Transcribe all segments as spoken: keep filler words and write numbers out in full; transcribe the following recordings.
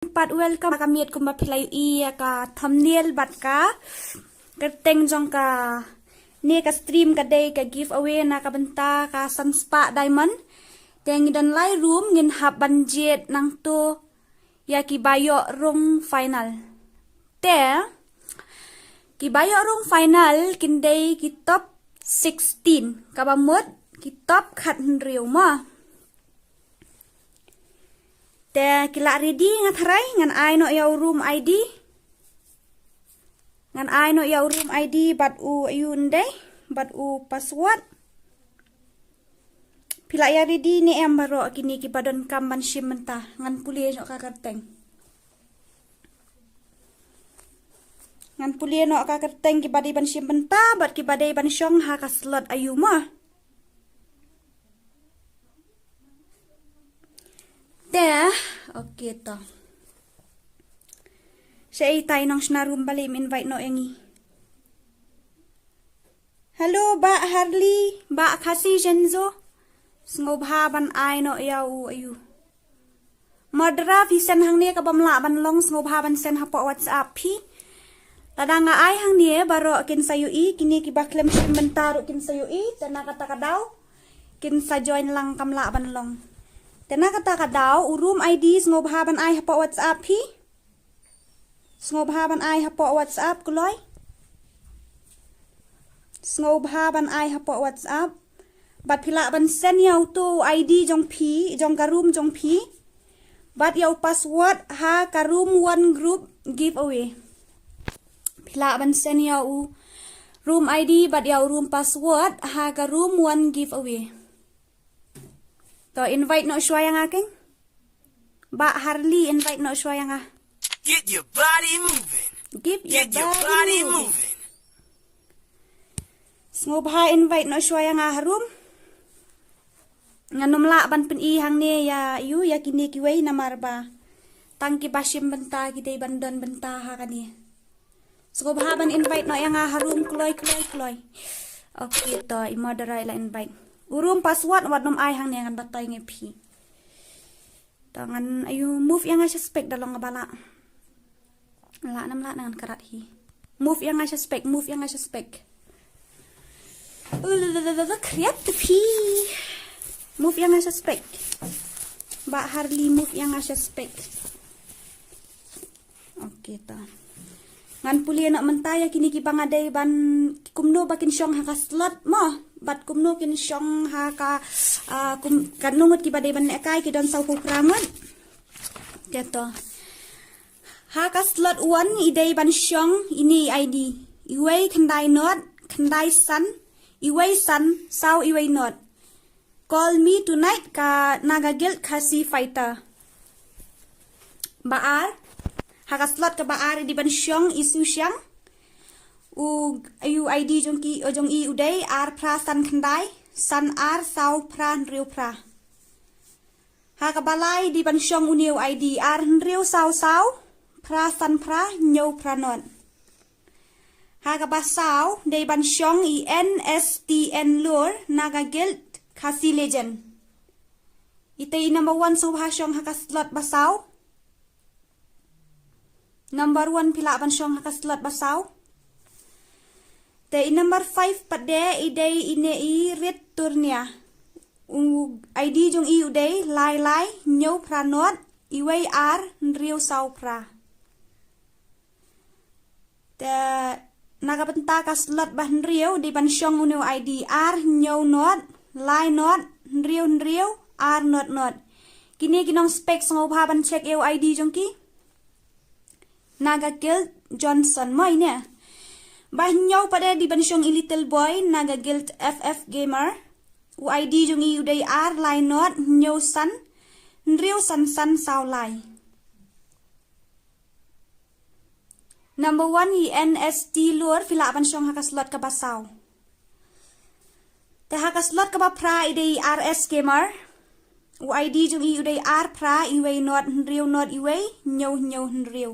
pat welcome ka miet kumba phi la ïohi ïa ka thumbnail bad ka kyrteng jong kane ka stream ka dei ka giveaway na ka bynta ka san spah diamond. Te ngi don lai room, ngin hap ban jied nangto ïa kiba ïoh rung final. Te kiba ïoh rung final kin dei ki top sixteen, kaba mut ki top khathynriew mo. Te ki la ready, nga tharai ngan ai noh ïa u room I D. Ngan ai noh ïa u room I D bad u, ïa u, ynda bad u password. Phi la ïa ready ne em baroh kine kiba donkam ban shim bynta? Ngan pule noh ka kyrteng. Ngan pule noh ka kyrteng kiba dei ban shim bynta bad kiba dei ban shong ha ka slot aïu mo. Te, okay to. Shaei tai nongshna room ba leh, im invite noh ïa ngi. Hello, Bah Harley, Bah Khasi Shenzo. Sngewbha ban ai noh ïa u, ïa u. Murdra, phi send hangne, kaba ym lah ban long sngewbha ban send hapoh WhatsApp phi. Lada nga ai hangne baroh kin sa ïohi, kine kiba khlem shim bynta ruh kin sa ïohi, te na kata ka daw kin sa join lang, kam lah ban long. Te na kata ka daw u room I D sngewbha ban ai hapoh WhatsApp phi. Sngewbha ban ai hapoh WhatsApp kloi. Sngewbha ban ai hapoh WhatsApp. Bad phi lah ban send ïa uto u I D jong phi, jong ka room jong phi. Bad ïa u password ha ka room one group giveaway. Phi lah ban send ïa u room I D bad ïa u room password ha ka room one giveaway. To invite noh shuwa ïa nga keiñ. Bah Harley, invite noh shuwa ïa nga. Get your body moving. Get your body moving. Sngewbha invite noh shuwa ïa nga ha room. Ngan ym lah ban pyni hangne ïa u, ïa kine kiwei namar ba tang kiba shim bynta ki dei ban don bynta ha kane. Sngewbha ban invite noh ïa nga ha room kloi kloi kloi. Okay to, i moderator i la invite. U room password wat nym ai hangne, ngan batai ngi phi. To ngan, ayu, move ïa nga sha spek da long ba lah. Lah nam lah ngan krat hi. Move ïa nga sha spek, move ïa nga sha spek. Kriat phi. Move ïa nga sha spek. Bah Harley, move ïa nga sha spek. Okay to. Ngan pule noh mynta ïa kine kiba nga dei ban, kumno ba kin shong ha ka slot mo. Bad kumno kin shong ha ka, ah, kum, katno ngut kiba dei ban lehkai, ki don sawphew phra ngut. Okay to. Ha ka slot one i dei ban shong ine i I D. Iwei khyndai not, khyndai san, iwei san, saw iwei not. Call me tonight ka Naga Guild Khasi Fighter. Ba ar. Ha ka slot kaba ar i dei ban shong i Sushiang. U, u I D jong ki, jong i u dei ar phra san khyndai, san ar saw phra hynriew phra. Ha kaba lai i dei ban shong une u I D ar hynriew saw saw, phra san phra, hynñiew phra not. Ha kaba saw, dei ban shong i N S T N Lur, Naga Guild, Khasi Legend. Ite i number one sngewbha shong ha ka slot ba saw. Number one phi lah ban shong ha ka slot ba saw. Te i number five pat de i dei ine i Rit Turnia. U I D jong i u dei lai lai, hynñiew phra not, iwei ar, hynriew saw phra. Te na ka bynta ka slot ba hynriew dei ban shong une u I D ar hynñiew not, lai not, hynriew hynriew, ar not not. Kine ki nong spek sngewbha ban check ïa u I D jong ki. Naga Guild Johnson mo ine. Ba hynñiew pat de dei ban shong i Little Boy, Naga Guild F F Gamer. U I D jong i u dei ar lai not, hynñiew san, hynriew san san saw lai. Number one i N S T Lur, phi lah ban shong ha ka slot kaba saw. Te ha ka slot kaba phra i dei i R S Gamer. U I D jong i u dei ar phra, iwei not, hynriew not, iwei, hynñiew hynñiew hynriew.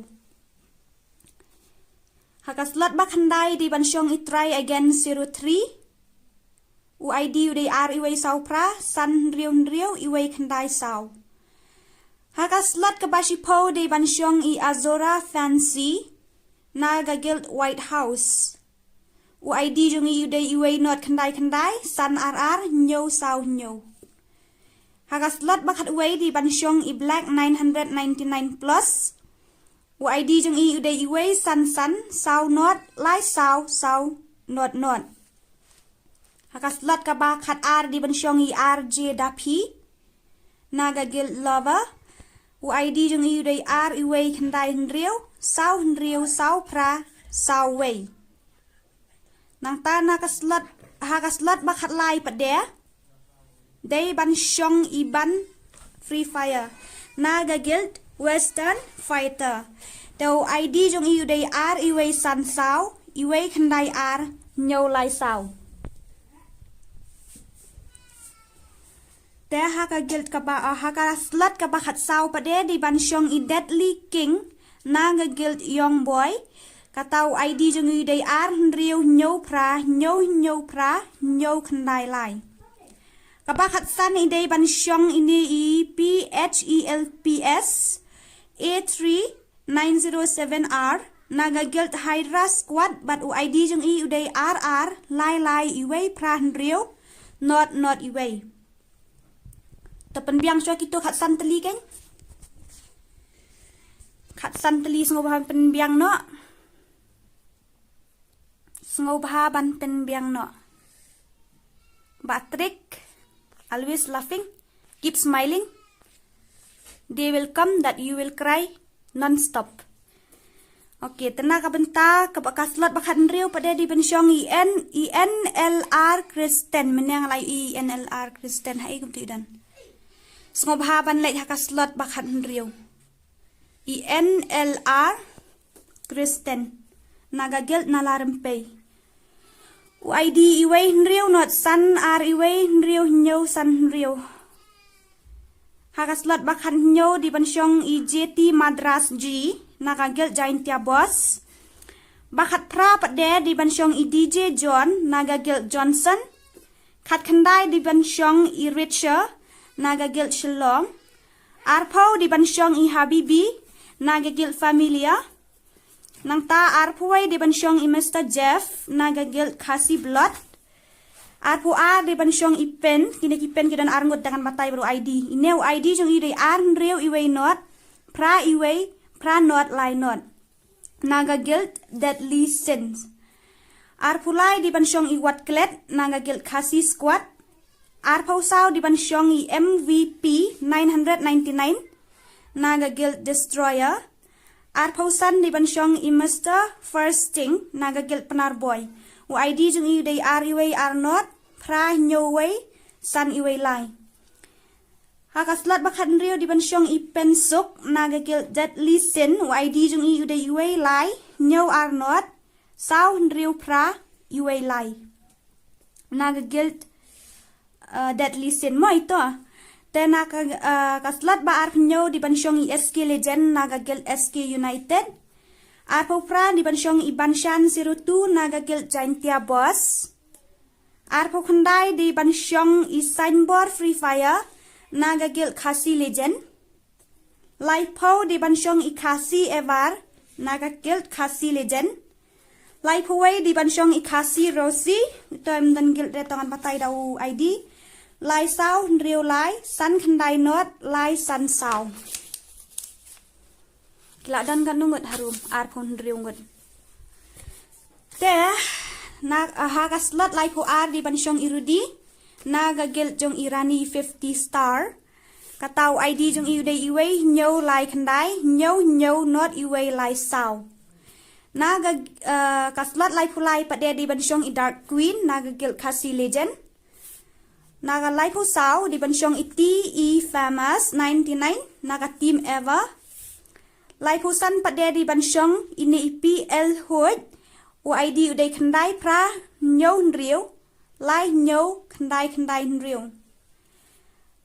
Ha ka slot ba khyndai i dei ban shong i Try Again zero three. U I D u dei ar iwei saw phra, san hynriew hynriew, iwei khyndai saw. Ha ka slot kaba shiphew dei ban shong i Azora Fancy na ka guild White House. U I D jong i u dei iwei not khyndai khyndai san ar ar hynñiew saw hynñiew. Ha ka slot ba khatwei dei ban shong i Black nine hundred ninety-nine plus. U I D jong i u dei iwei san san saw not lai saw saw not not. Ha ka slot kaba khat ar dei ban shong i R J Daphi na ka guild Lover. U I D jong i u dei ar iwei khyndai hynriew saw hynriew saw phra saw wei. Nangta na ka slot, ha ka slot ba khatlai pat de dei ban shong i Ban Free Fire na ka guild Western Fighter. Te u I D jong i u dei ar iwei san saw iwei khyndai ar hynñiew lai saw. Te ha ka guild kaba, ah, ha ka slot kaba khatsaw pat de dei ban shong i Deadly King na ka guild Young Boy. Kata u I D jong i u dei ar hynriew hynñiew phra hynñiew hynñiew phra hynñiew khyndai lai. Kaba khatsan i dei ban shong ine i P H E L P S A three nine zero seven R na ka guild Hydra Squad bad u I D jong i u dei ar ar lai lai iwei phra hynriew not not iwei. Te pynbiang shuwa kito khatsan tylli keiñ. Khatsan tylli sngewbha pynbiang noh. Sngewbha ban pynbiang noh. Ba trick, always laughing, keep smiling. Day will come that you will cry non-stop. Okay, te na ka bynta kaba ka slot ba khathynriew pat de dei ban shong i N, i N L R Kristen, mynne nga la i N L R Kristen, ha i kumtu i don. Sngewbha ban leit ha ka slot ba khathynriew. I N L R Kristen na ka guild Nala Rympei. U I D iwei hynriew not san ar iwei hynriew hynñiew san hynriew. Ha ka slot ba khathynñiew dei ban shong i J T Madras G na ka guild Jaintia Boss. Ba khatphra pat de dei ban shong i D J John na ka guild Johnson. Khatkhyndai dei ban shong i Richa na ka guild Shillong. Arphew dei ban shong i Habibi na ka guild Familia. Nangta arphew wei dei ban shong i Mister Jeff na ka guild Khasi Blood. Arphew ar dei ban shong i Pen, kine ki Pen ki don ar ngut, dang ngan batai bad u I D. Ine u I D jong i dei ar hynriew iwei not phra iwei phra not lai not na ka guild Deadly Sins. Arphew lai dei ban shong i Wat Klet na ka guild Khasi Squad. Arphew saw dei ban shong i M V P nine hundred ninety-nine na ka guild Destroyer. Arphew san dei ban shong i Mister First Sting na ka guild Pnar Boy. U I D jong i u dei ar iwei ar not phra hynñiew wei san iwei lai. Ha ka slot ba khathynriew dei ban shong i Pen Suk na ka guild Deadly Sin, u I D jong i u dei iwei lai hynñiew ar not saw hynriew phra iwei lai. Na ka guild, uh, Deadly Sin mo ito. Te na ka, uh, ka slot ba arphew hynñiew dei ban shong i S K Legend na ka guild S K United. Arphew phra dei ban shong i Banshan zero two na ka guild Jaintia Boss. Arphew khyndai dei ban shong i Sainbor Free Fire na ka guild Khasi Legend. Laiphew dei ban shong i Khasi Evar na ka guild Khasi Legend. Laiphew wei dei ban shong i Khasi Rosie, to em don guild re, to ngan batai da u I D. Lai saw hynriew lai san khyndai not lai san saw. Ki la don katno ngut harum? Arphew hynriew ngut. Te na, ah, ha ka slot laiphew ar dei ban shong i Rudy na ka guild jong i Rani fifty star. Kata u I D jong i u dei iwei hynñiew lai khyndai hynñiew hynñiew not iwei lai saw. Na ka, ah, ka slot laiphew lai pat de dei ban shong i Dark Queen na ka guild Khasi Legend. Na ka laiphew saw dei ban shong i T E Famous ninety-nine na ka team Ever. Laiphew san pat de dei ban shong ine i P L Hood, u I D u dei khyndai phra hynñiew hynriew lai hynñiew khyndai khyndai hynriew.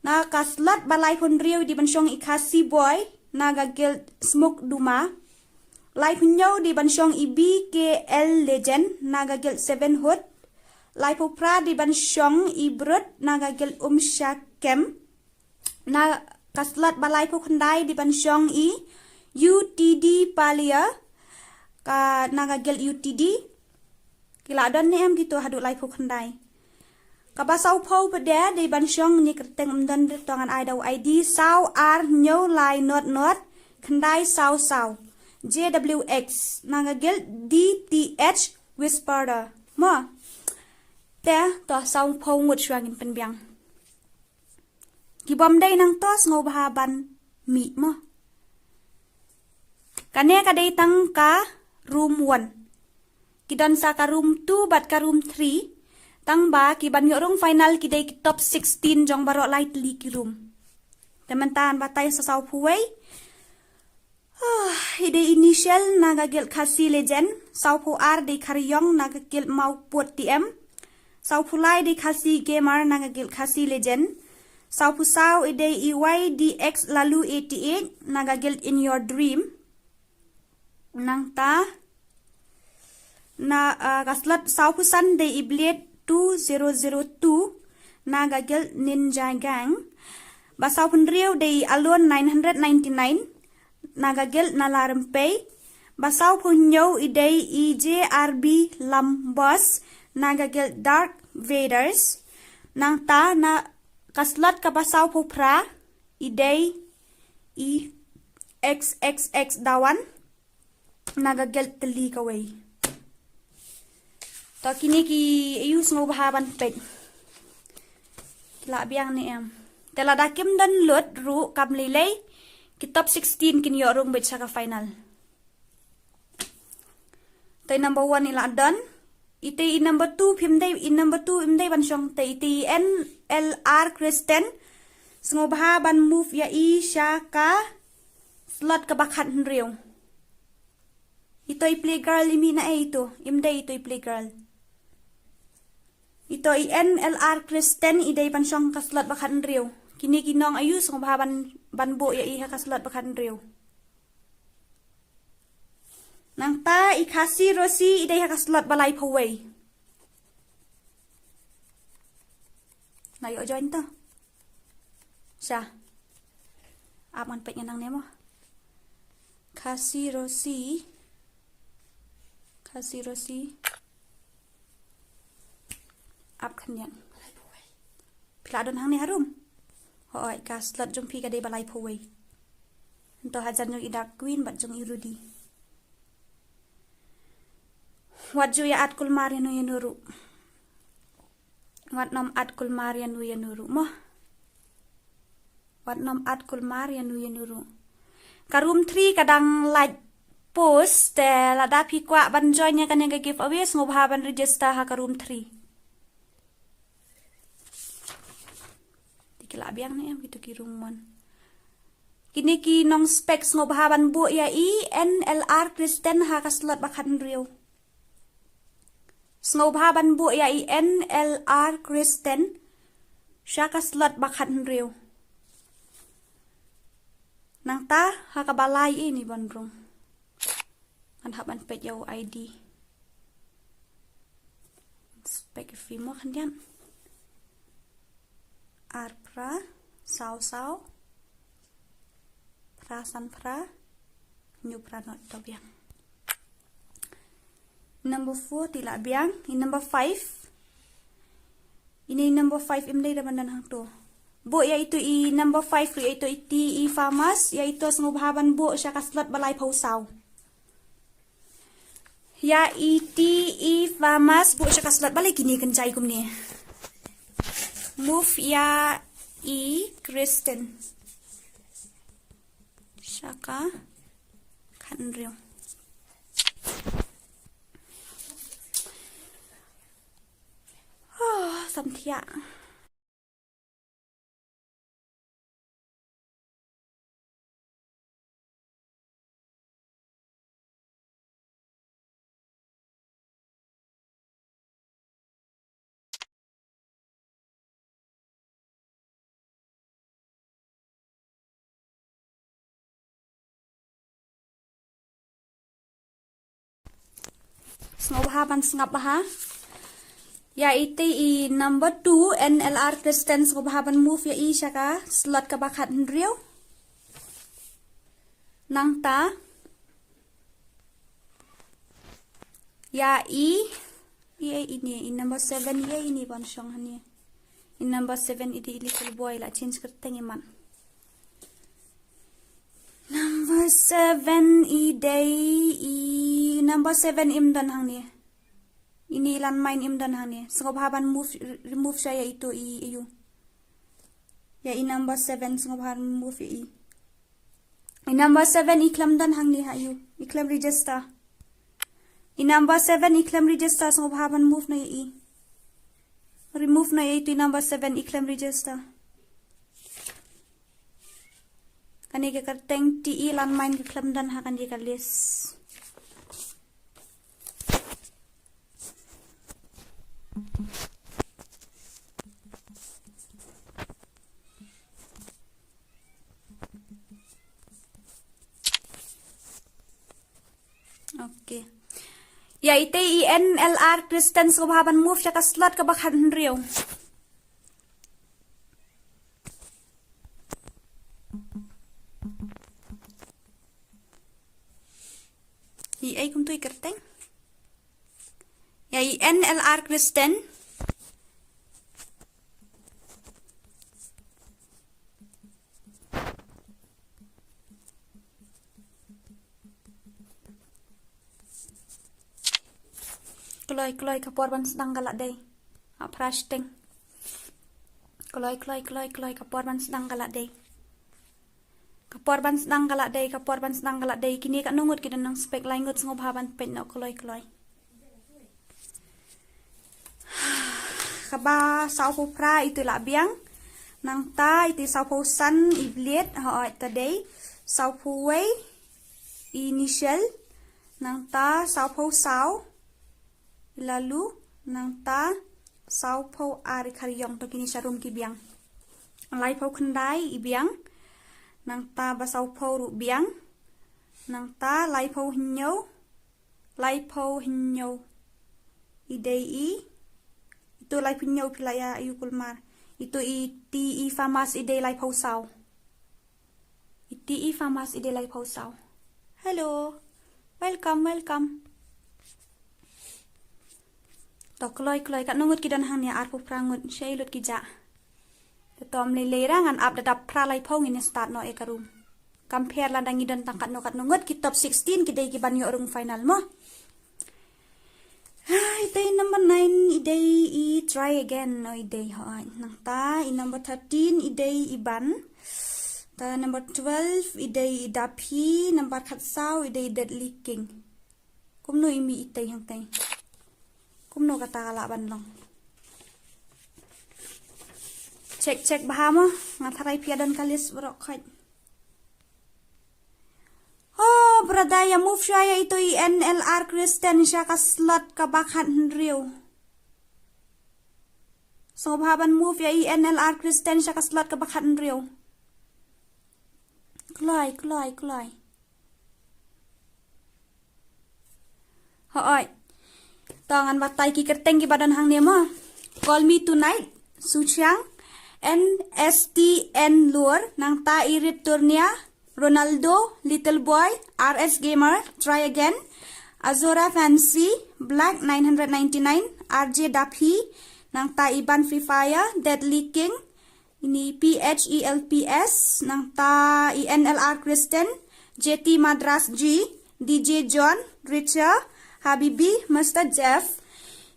Na ka slot ba laiphew hynriew dei ban shong i Khasi Boy na ka guild Smoke Duma. Laiphew hynñiew dei ban shong i B K L Legend na ka guild Seven Hood. Laiphew phra dei ban shong i Brut na ka guild Um Shakem. Na Ka slot ba laiphew khyndai dei ban shong i U T D Palia, ka na ka guild U T D. Ki la don ne em kito haduh laiphew khyndai? Kaba sawphew pat de dei ban shong, ne kyrteng ym don, to ngan ai da u I D, saw ar hynñiew lai not not khyndai saw saw, J W X, na ka guild D T H Whisperer. Mo. Te to sawphew ngut shuwa ngin pynbiang. Ki bym dei nangto sngewbha ban mih mo. Kane ka dei tang ka room one. Ki don sa ka room two bad ka room three. Tang ba ki ban ïoh rung final ki dei ki top sixteen jong baroh lai tylli ki room. Te mynta ngan batai sa sawphew wei. Ah, i dei i Nichelle na ka guild Khasi Legend, sawphew ar dei Khariong na ka guild Mawpud T M, sawphew lai dei Khasi Gamer na ka guild Khasi Legend, sawphew saw i dei i Y D X Lalu eighty eight na ka guild In Your Dream. Nangta na, ah, ka slot sawphew san dei i Blade two zero zero two na ka guild Ninja Gang. Ba sawphew hynriew dei i Alone nine hundred ninety-nine na ka guild Nala Rympei. Ba sawphew hynñiew i dei i J R B Lam Boss na ka guild Dark Vaders. Nangta na ka slot kaba sawphew phra i dei i X X X Dawan na ka guild Tylli Kawei. To kine ki aiu sngewbha ban peit. Ki la biang ne em? Te lada kim don lut ruh kam lei lei, ki top sixteen kin ïoh rung beit sha ka final. Te i number one i la don. Ite i number two phim dei, i number two im dei ban shong, te ite i N L R Kristen. Sngewbha ban move ïa i sha ka slot kaba khathynriew. Ito i Playgirl i mih na ei ito? Im dei ito i Playgirl. Ito i N L R Kristen i dei ban shong ka slot ba khathynriew. Kine ki nong aiu sngewbha ban, ban buh ïa i ha ka slot ba khathynriew. Nangta i Khasi Rosie i dei ha ka slot ba laiphew wei. Na ïoh join to. Sha. Ap ngan peit ngan nang ne mo. Khasi Rosie. Khasi Rosie. Ap khyndiat. Phi la don hangne harum? Hooid, ka slot jong phi ka dei ba laiphew wei. Nto hajan jong i Dark Queen bad jong i Rudy. Wat ju ïa add kulmar ïano ïano ruh. Wat nym add kulmar ïano ïano ruh mo. Wat nym add kulmar ïano ïano ruh. Ka room three ka dang lait post, te lada phi kwah ban join ïa kane ka giveaway sngewbha ban register ha ka room three. Te ki la biang ne em kito ki room one? Kine ki nong spec sngewbha ban buh ïa i N L R Kristen ha ka slot ba khathynriew. Sngewbha ban buh ïa i N L R Kristen sha ka slot ba khathynriew. Nangta ha kaba lai i ni ban rung. Ngan hap ban peit ïa u I D. Spec i fimo khyndiat. Ar phra saw saw phra san phra hynñiew phra not, to biang. Number four te la biang, i number five. Ine i number five im dei da ban don hangto. Buh ïa ito i number five ruh ïa ito i T E Farmers, ïa ito sngewbha ban buh sha ka slot ba laiphew saw. Ïa i T E Farmers buh sha ka slot ba lai, kine kynjai kumne. Move ïa i Kristen sha ka khathynriew. Oh, samthiah. Sngewbha ban sngap bha. Ïa ite i number two, N L R Christian, sngewbha ban move ïa i sha ka slot kaba khathynriew. Nangta ïa i, i, i, ini, i number seven, ïa ini ban shong hangne. I number seven i dei i Little Boy, la change kyrteng i man. Number seven i dei i, number seven im don hangne. Ini i Landmine im don hangne. Sngewbha ban move, remove sha ïa itu i, i u. Ïa i number seven sngewbha ban move ïa i. I number seven i khlem don hangne ha u. I khlem register. I number seven i khlem register, sngewbha ban move noh ïa i. Remove noh ïa itu i number seven i khlem register. Kane ka kyrteng te i Landmine ka khlem don ha kane ka list. Okay. Ïa ite i N L R Christian sngewbha ban move sha ka slot kaba khathynriew. I ei kumtu i kyrteng. Ïa i N L R Christian. Kloi, kloi, ka por ban sdang ka la dei. Ap rashting. Kloi, kloi, kloi, kloi, ka por ban sdang ka la dei. Ka por ban sdang ka la dei, ka por ban sdang ka la dei. Kine katno ngut ki don nang spek, lai ngut, sngewbha ban peit noh, kloi, kloi. Kaba sawphew phra itu la biang. Nangta itu sawphew san i Blade, hooid ta dei. Sawphew wei i Nichelle. Nangta sawphew saw i Lalu. Nangta sawphew ar i Khariong, to kine sharum ki biang. Laiphew khyndai i biang. Nangta ba sawphew ruh biang. Nangta laiphew hynñiew. Laiphew hynñiew i dei i. Itu laiphew hynñiew phi la ïa, ïa kulmar. Itu i T E Farmers i dei laiphew saw. I T E Farmers i dei laiphew saw. Hello. Welcome, welcome. To kloi, kloi, katno ngut ki don hangne, arphew phra ngut, shei lut ki jah. Te to ym lei lei ra, ngan ap da dap phra laiphew ngin ïa start noh ïa ka room. Kam pher lada ngi don tang katno katno ngut, ki top sixteen ki dei ki ban ïoh rung final mo. Ite i number nine i dei i Try Again, o i dei, hooid. Nangta i number thirteen i dei i Ban. Ta number twelve i dei i Daphi, number khatsaw i dei i Deadly King. Kumno i mih itei hangtei? Kumno kata ka lah ban long? Check, check bha mo, nga tharai phi ïa don ka list baroh khoit. Oh, brother, ïa move shuwa ïa itu i N L R Christian sha ka slot kaba khathynriew. Sngewbha ban move ïa i N L R Christian sha ka slot kaba khathynriew. Kloi, kloi, kloi. Hooid. To ngan batai ki kyrteng kiba don hangne mo. Call Me Tonight, Suchiang, N S T N Lur, nangta i Rip Turnia, Ronaldo, Little Boy, R S Gamer, Try Again, Azora Fancy, Black nine hundred ninety-nine, R J Daphi, nangta i Ban Free Fire, Deadly King, ini P H E L P S, nangta i N L R Christian, J T Madras G, D J John, Richa, Habibi, Mister Jeff,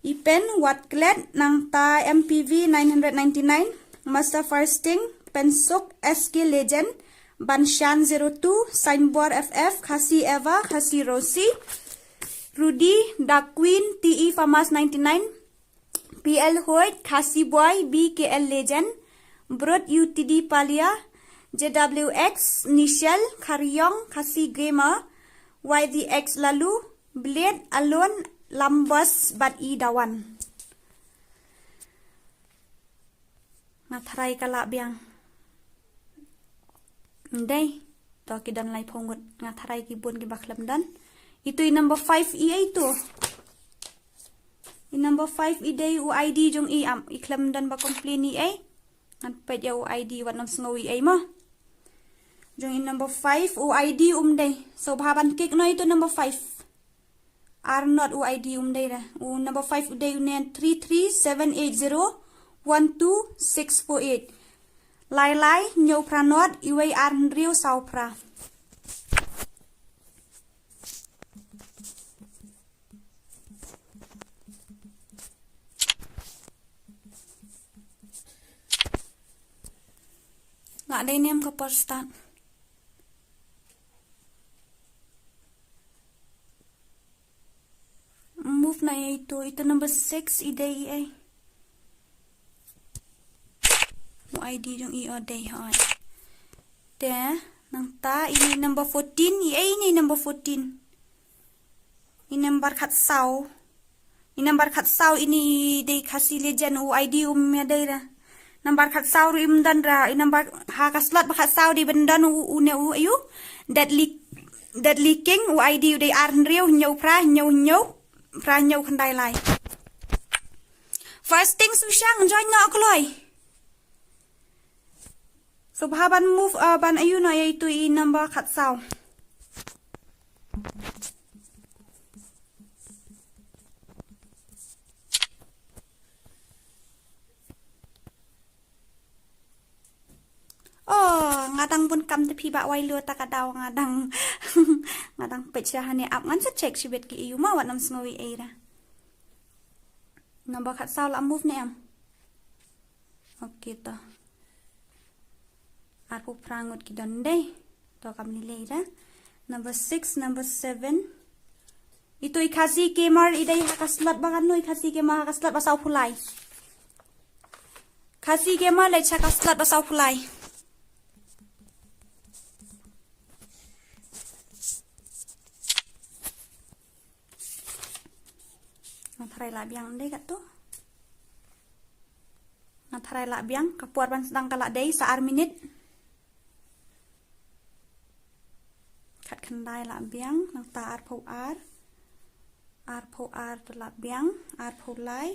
i Pen Watklet, nangta M P V nine hundred ninety-nine, Master Firsting, Pensuk, S K Legend, Banshan zero two, Saimbor F F, Khasi Eva, Khasi Rosie, Rudy, Dark Queen, T E Farmers ninety-nine, P L Hoyt, Khasi Boy, B K L Legend, Brut U T D Palia, J W X, Nishel, Khariong, Khasi Gamer, Y D X Lalu, Blade, Alon, Lambos, bad i Dawan. Nga tharai ka lah biang. Ndei. To ki don laiphew ngut. Nga tharai ki bun kiba khlem don. Itu i number five i ei tu. I number five i dei u I D jong i, am i khlem don ba complain i ei. Ngan peit ïa u I D, wat nym sngew i ei mo. Jong i number five u I D um dei. So bha ban kik noh ïa utu number five. Ar not u I D um dei re. U number five u dei une three three seven eight zero one two six four eight. Lai lai hynñiew phra not, iwei ar hynriew saw phra. Nga dei ne em ka por start. Move na ïa itu, itu number six i dei i ei. U I D jong i u dei hoi. Te nangta ini number fourteen, i ei ini number fourteen. I number khatsaw. I number khatsaw ini dei Khasi Legend, u I D um ïa dei ra. Number khatsaw ruh im don ra. I number ha ka slot ba khatsaw dei ban don u, une u ayu. Deadly, Deadly King, u I D u dei ar hynriew hynñiew phra hynñiew hynñiew phra hynñiew khyndai lai. First thing Sushang, join noh kloi. So bha ban move, uh, ban ayu noh ïa itu i number khatsaw. Oh, nga dang bun kam te phi ba wai lu ta ka daw nga dang, nga dang peit sha hane app ngan sa check shibit ki ayu ma wat nym sngew i ei ra. Number khatsaw la move ne em. Okay to. Arphew phra ngut ki don dei. To kam lei lei ra. Number six, number seven. Itu i Khasi Gamer i dei ha ka slot ba katno i Khasi Gamer ha ka slot ba sawphew lai. Khasi Gamer leit ha ka slot ba sawphew lai. Nga tharai la biang dei katto. Nga tharai la biang, ka por ban sdang ka la dei sa ar minit. Khatkhyndai la biang, nangta arphew ar. Arphew ar to la biang, arphew lai.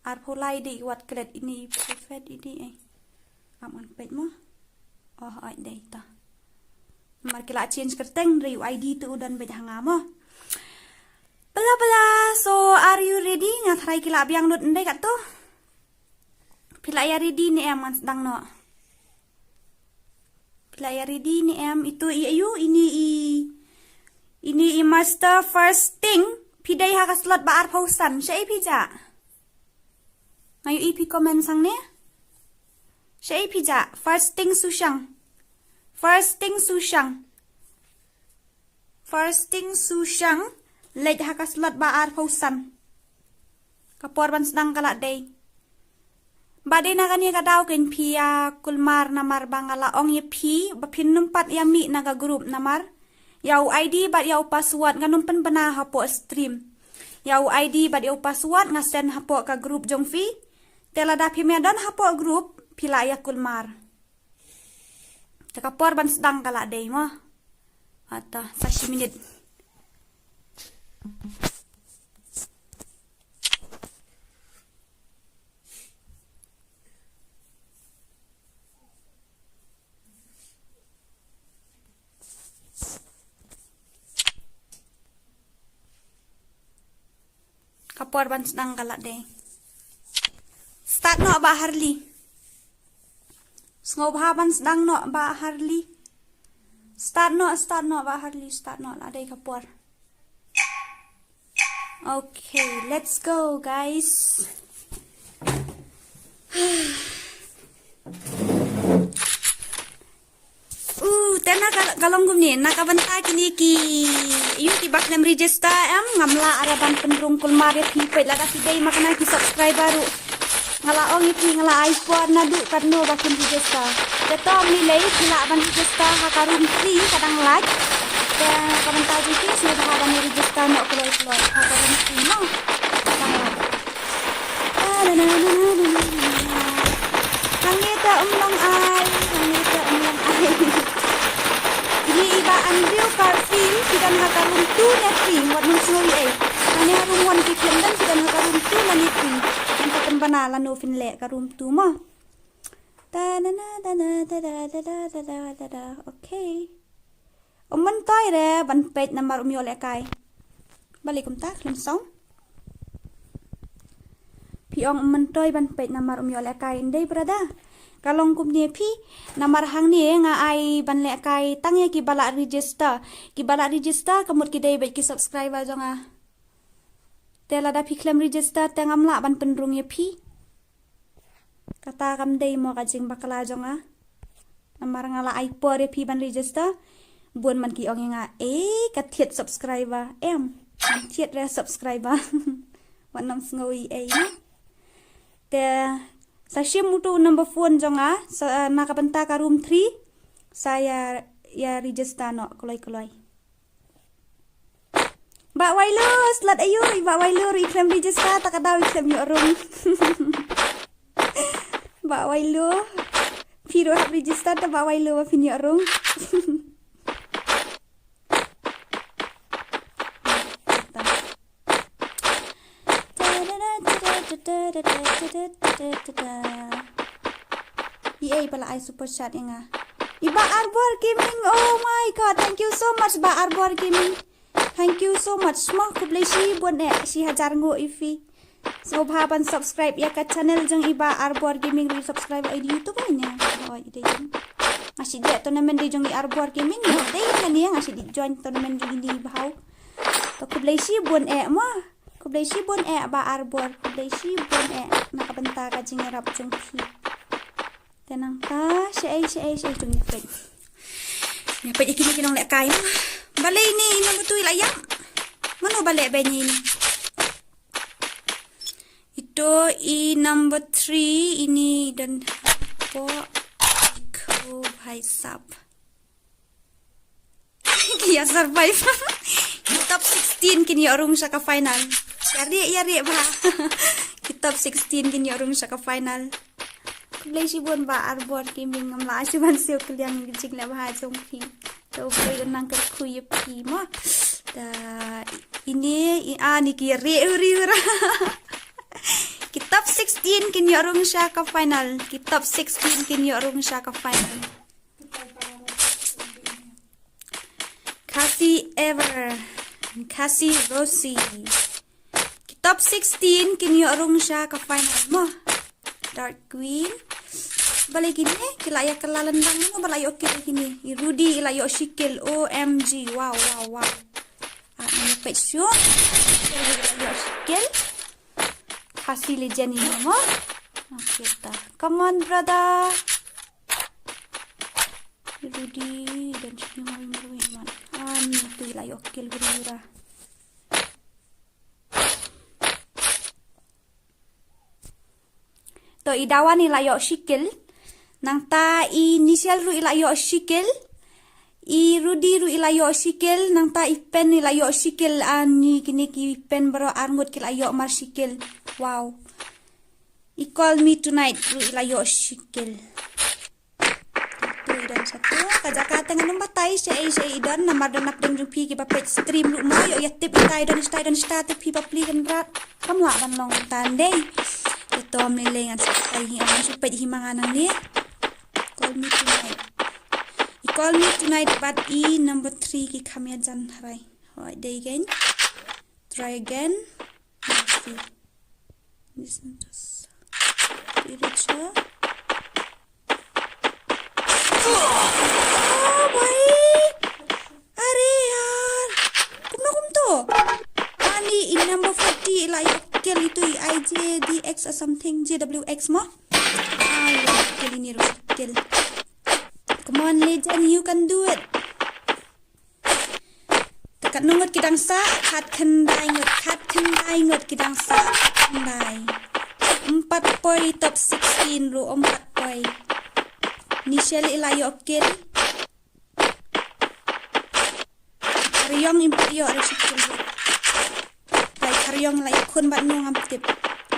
Arphew lai dei i wat klet ini i prophet ini eh. Am ngan peit mo. Oh, ai dei ta. Namar ki la change kyrteng, hynrei u I D tu u don beit ha nga mo. Pala pala, so are you ready? Nga tharai ki la biang lut ndei katto. Phi la ïa ready ne em ngan sdang noh. Phi la ïa ready ne em, itu i ayu, ini i, ini i master first thing, phi dei ha ka slot ba arphew san, shaei phi jah? Nga ïohi phi comment sang ne? Shaei phi jah, first thing Sushang. First thing Sushang. First thing Sushang, leit ha ka slot ba arphew san. Ka por ban sdang ka la dei. Ba dei na kane ka daw kein phi ïa kulmar namar ba nga la ong ïa phi, ba phin nym pat ïa mih na ka group namar. Ïa u I D bad ïa u password nga nym pynbna hapoh stream. Ïa u I D bad ïa u password nga send hapoh ka group jong phi. Te lada phim ïa don hapoh group, phi lah ïa kulmar. Te ka por ban sdang ka la dei mo. Ata, sa shi minit. Ka por ban sdang ka la dei. Start noh Bah Harley. Sngewbha ban sdang noh Bah Harley. Start noh, start noh Bah Harley, start noh, la dei ka por. Okay, let's go guys. Uh, te na ka, ka long kumne, na ka bynta kine ki, ïa kiba khlem register em, ngam lah ara ban pynrung kulmar ïa phi, peit lada phi dei ma kane ki subscriber ruh. Nga la ong ïa phi, nga la ai por naduh katno ba kin register. Te to ym lei lei, phi lah ban register ha ka room three, ka dang lait. Te na ka bynta jong phi, sngewbha ban register noh kloi kloi ha ka room three mo. Ka dang lait. Hangne te ym long ai, hangne te ym long ai. Ini i Bah Andrew Garfield, phi don ha ka room two ne three, wat nym sngew ei ei. Ane ha room one phi khlem don, phi don ha ka room two mane phi. Ngan sa pynbna lano phin leh ka room two mo. Ta na na ta na ta da ta da ta da ta da. Okay. Um myntoi re ban peit namar um ïoh lehkai. Balei kumta khlem song? Phi ong um myntoi ban peit namar um ïoh lehkai, ym dei brother. Ka long kumne phi, namar hangne nga ai ban lehkai tang ïa kiba la register. Kiba la register ka mut ki dei beit ki subscriber jong nga. Te lada phi khlem register te ngam lah ban pynrung ïa phi. Kata kam dei mo ka jingbakla jong nga. Namar nga la ai por ïa phi ban register. Bun man ki ong ïa nga, "Eh, ka thied subscriber." Em, ka thied re subscriber. Wat nym sngew ei ei na. Te sa shim uto u number phone jong nga, sa, na ka bynta ka room three. Sa ïa, ïa register noh kloi kloi. Bah Wailu, slot aïu, i Bah Wailu ruh i khlem register, ta ka daw i khlem ïoh rung. Bah Wailu, phi ruh hap register, ta Bah Wailu ba phin ïoh rung. I ei ba la ai super chat ïa nga. I Bah Arbor Gaming, oh my God, thank you so much, Bah Arbor Gaming. Thank you so much. Mo, khublei shibun eh, shi hajar nguh ïa phi. Sngewbha ban subscribe ïa ka channel jong i Bah Arbor Gaming, ruh subscribe ïa i YouTube ïa nga. Oh, i dei. Nga shu dei tournament dei jong i Arbor Gaming, dei nga ni nga shu dei join tournament jong i ni bhau. To khublei shibun eh mo. Khublei shibun eh Bah Arbor, khublei shibun eh na ka bynta ka jingïarap jong phi. Te nangta, shaei, shaei, shaei, jong ïa peit. Ïa peit ïa kine ki nonglehkai. Balei ine i number two i la ïap? Mano ba leh ba ine? Ito i number three, ine i don hapoh. Ko bhai sab. Ki ïa survive. Ki top sixteen kin ïoh rung sha ka final. Ïa rieh, ïa rieh bha. Ki top sixteen kin ïoh rung sha ka final. Khublei shibun Bah Arbor Gaming, ngam lah shuh ban siew kylliang ïa ka jingleh bha jong phi. To phi don nang kyrkhu ïa phi mo. Ta ine i a ni ki ïa rieh uri ura. Ki top sixteen kin ïoh rung sha ka final. Ki top sixteen kin ïoh rung sha ka final. Khasi Ever, Khasi Rosie. Ki top sixteen kin ïoh rung sha ka final mo. Dark Queen. Balei kine ki la ïa kylla lyndang mo ba la ïoh kill kine. I Rudy i la ïoh shi kill. O M G. Wow, wow, wow. Ah, ngan peit shuh. I Rudy i la ïoh shi kill. Khasi Legend ine mo. Okay ta. Come on brother. Rudy, don shi marwei marwei man. Ani tu i la ïoh kill guri gura. To i Dawan i la ïoh shi kill. Nangta i Nishel ruh i la ïoh shi kill. I Rudy ruh i la ïoh shi kill. Nangta i Pen i la ïoh shi kill. Ani kine ki Pen baroh arngut ki la ïoh mar shi kill. Wow. I Call Me Tonight ruh i la ïoh shi kill. Tu i don sha tu ka jaka te ngan ym batai shaei shaei i don namar don napdeng jong phi kiba peit stream ruh mo ïoh ïa tip ita i don shata i don shata te phi bapli kan rat. Kam lah ban long tang dei. Te to ym lei lei ngan sa batai hi, ngan shu peit hi ma nga nangne. Call Me Tonight. I Call Me Tonight bad i number three ki kham ïajan hynrei. Hooid dei again. Try again. Let's see. This one just. Did it show? Oh, bhai! Are yaar! Kumno kumto? Ani i number forty i la ïoh kill itu i I J D X or something, J W X mo? Ah, ïoh kill ini ruh kill. Come on, legend, you can do it. Te katno ngut ki dang sah? Khatkhyndai ngut, khatkhyndai ngut ki dang sah, khatkhyndai. Ym pat poi top sixteen ruh, ym pat poi. Nishel i la ïoh kill. Khariong im pat ïoh ruh shi kill ruh. Bai Khariong la ïoh khun bad no ngam tip.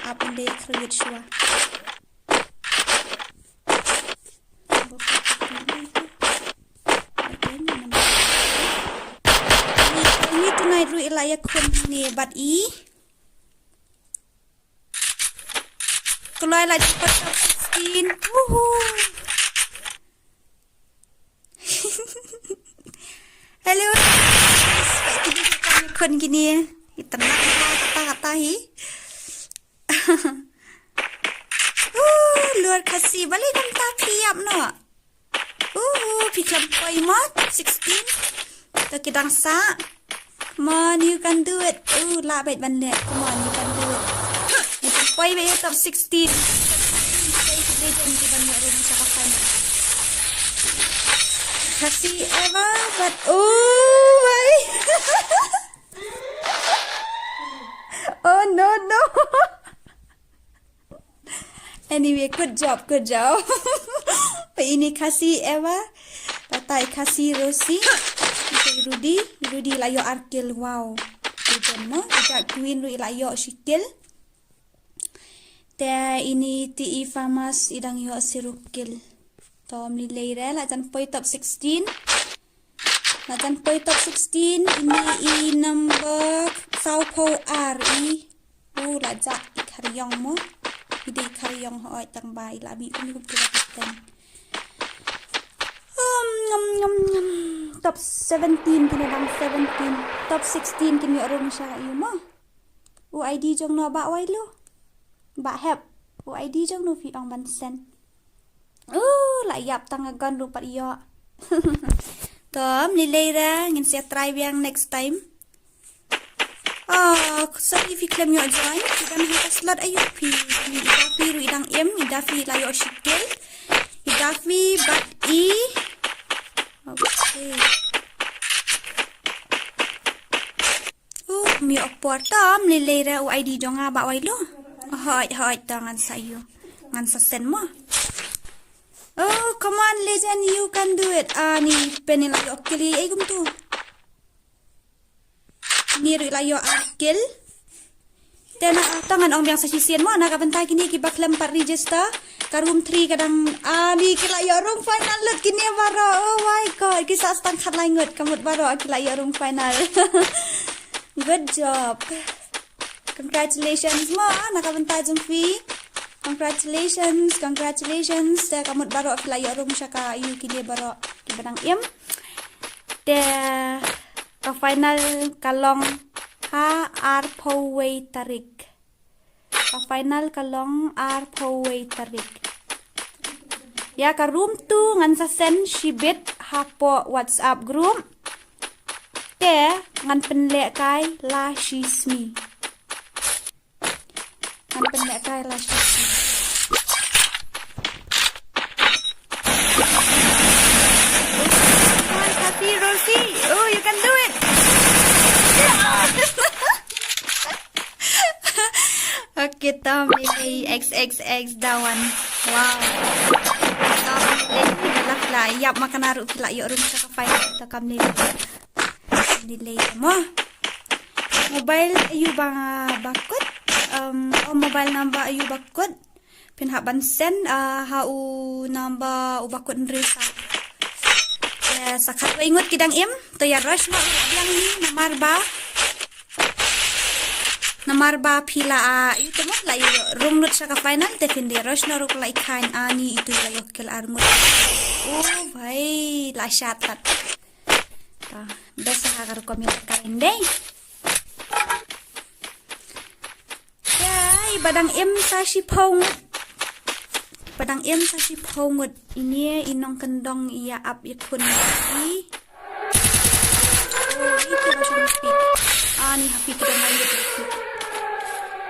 Ap ynde khriet shuwa. Ruh i la ïakhun hangne bad i. Kloi la jumpa top sixteen. Woohoo. Hello. Khun kine. Ita na kata kata hi. Uh, luar Khasi bali kam ta phi ïap noh. Uh, phi khlem poi mo top sixteen. To ki dang sah. Come on, you can do it. Uh, lah bad ban leh. Come on, you can do it. Poi bad ïa top sixteen. Poi ki ban ïa room sa ka final. Khasi Eva, but oh, why? Oh no, no. Anyway, good job, good job. Peit ine Khasi Eva. Peit ine Khasi Rosie. Peit i Rudy, i Rudy la ïoh ar kill, wow. Legend mo. I Dark Queen ruh i la ïoh shi kill. Te ine te i Famas i dang ïoh shi kill. To ym lei lei re, la jan poi top sixteen. La jan poi top sixteen, ine i number saw phew ar i. U la jak i khariong mo. I dei i khariong hoi tang ba i la mih kum kum kila kapten. Um, ngam, ngam, ngam. Top seventeen, kine dang seventeen. Top sixteen, kine ïoh rung sha i mo. U I D jong no ba wai lu. Ba hep. U I D jong no phi ong ban send. Uh, la ïap tang agon ruh pat ïoh. To ym lei lei re, ngin sa try biang next time. Oh, sorry phi khlem ïoh join. Phi dang ha ka slot aïu phi? I Daffy ruh i dang im, i Daffy la ïoh shi kill. I Daffy bad i. Okay. Oh, mi ok por tam lei lei re u I D jong nga ba wai lo. Hoi, hoi, to ngan sa ïoh. Ngan sa send mo. Oh, come on, legend, you can do it. Ani, pen i la ïoh kill i, ai kumtu. Ni ruh i la ïoh ar kill. Te na, to ngan ong biang sa shisien mo, na ka bynta kine kiba khlem pat register. Ka room three ka dang, ani ki la ïoh rung final lut kine baroh. Oh my God, ki sah tang khatlai ngut, ka mut baroh ki la ïoh rung final. Good job. Congratulations mo, na ka bynta jong phi. Congratulations, congratulations. Te ka mut baroh phi la ïoh rung sha ka ïu kine baroh kiba dang im. Te ka final ka long ha arphew wei tarik. Ka final ka long arphew wei tarik. Ïa ka room two ngan sa send shibit hapoh WhatsApp group. Te ngan pynlehkai la shisngi. Ngan pynlehkai la shisngi. Come on, Rosie. Oh, you can do it. Okay, Tom, ini X X X Dawan. Wow. Tom, ini lah lah. Ïap, makan aruk phi la ïoh rung sha ka final, to kam ni. Delay mo. Mobile aïu ba, ba kut? Um, oh, mobile number aïu ba kut? Phin hap ban send, uh, ha u number u ba kut hynriew sa. Eh, sa khatwei ngut ki dang im, to ïa rush noh biang hi namar ba. Namar ba phi la, ah, ïa to mo la ïoh rung lut sha ka final te phin dei rush noh ruh la i khain ani itu la ïoh kill ar ngut. Oh, bhai, la shat tat. Ta, best ha ka rukom ïa ka dei. Ïa, i ba dang im sa shiphew ngut. Ba dang im sa shiphew ngut. Ini i nongkyndong ïa ap ïa khun i. Oh, i tu ba shong speed. Ah, ni happy kita main gitu.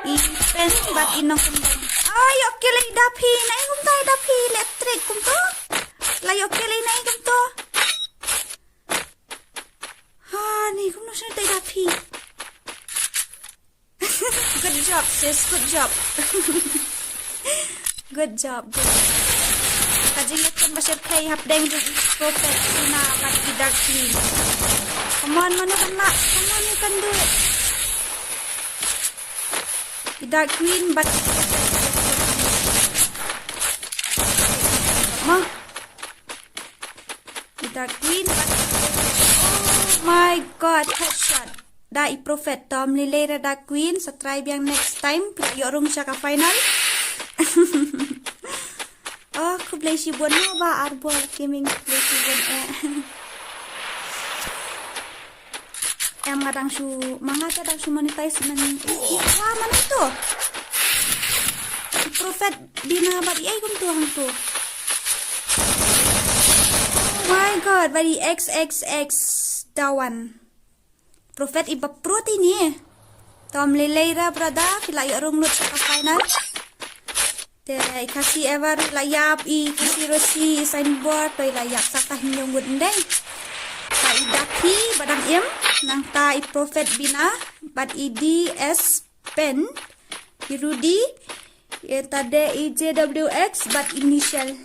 I pen bad i nongkyndong. Ah, ïoh kill i Dapi. Na i kumta i Dapi. Electric kumta. La ïoh kill i na i kumta. Ha, ni kumno shane te Dapi. Good job, sis. Good job. Good job. Good. Ka jingïakhun ba shyrkhei hapdeng jong i Prophet Sina bad i Dark Queen. Come on, mano kan lah. Come on, you can do it. I Dark Queen bad ma. I Dark Queen bad, oh my God, headshot. Da i Prophet, tom lei lei ra da Queen, sa try biang next time, phi la ïoh rung sha ka final. Oh, khublei shibun mo Bah Arbor Gaming, khublei shibun eh. Em nga dang shu, ma nga ka dang shu monetize man. Ih, wa, mano to? I Prophet Bina bad i ai kumto hangto. Oh my God, bad i X X X Dawan. Prophet i ba pro te ini. Tom lei lei ra brother, phi la ïoh rung lut sha ka final. Te i Khasi Ever i la ïap, i Khasi Roshi, i Signboard, to i la ïap sa ka hynñiew ngut ndei. Te i Dapi ba dang im, nangta i Prophet Bina, bad i D S Pen, i Rudy, i Tade, i J W X, bad i Michelle.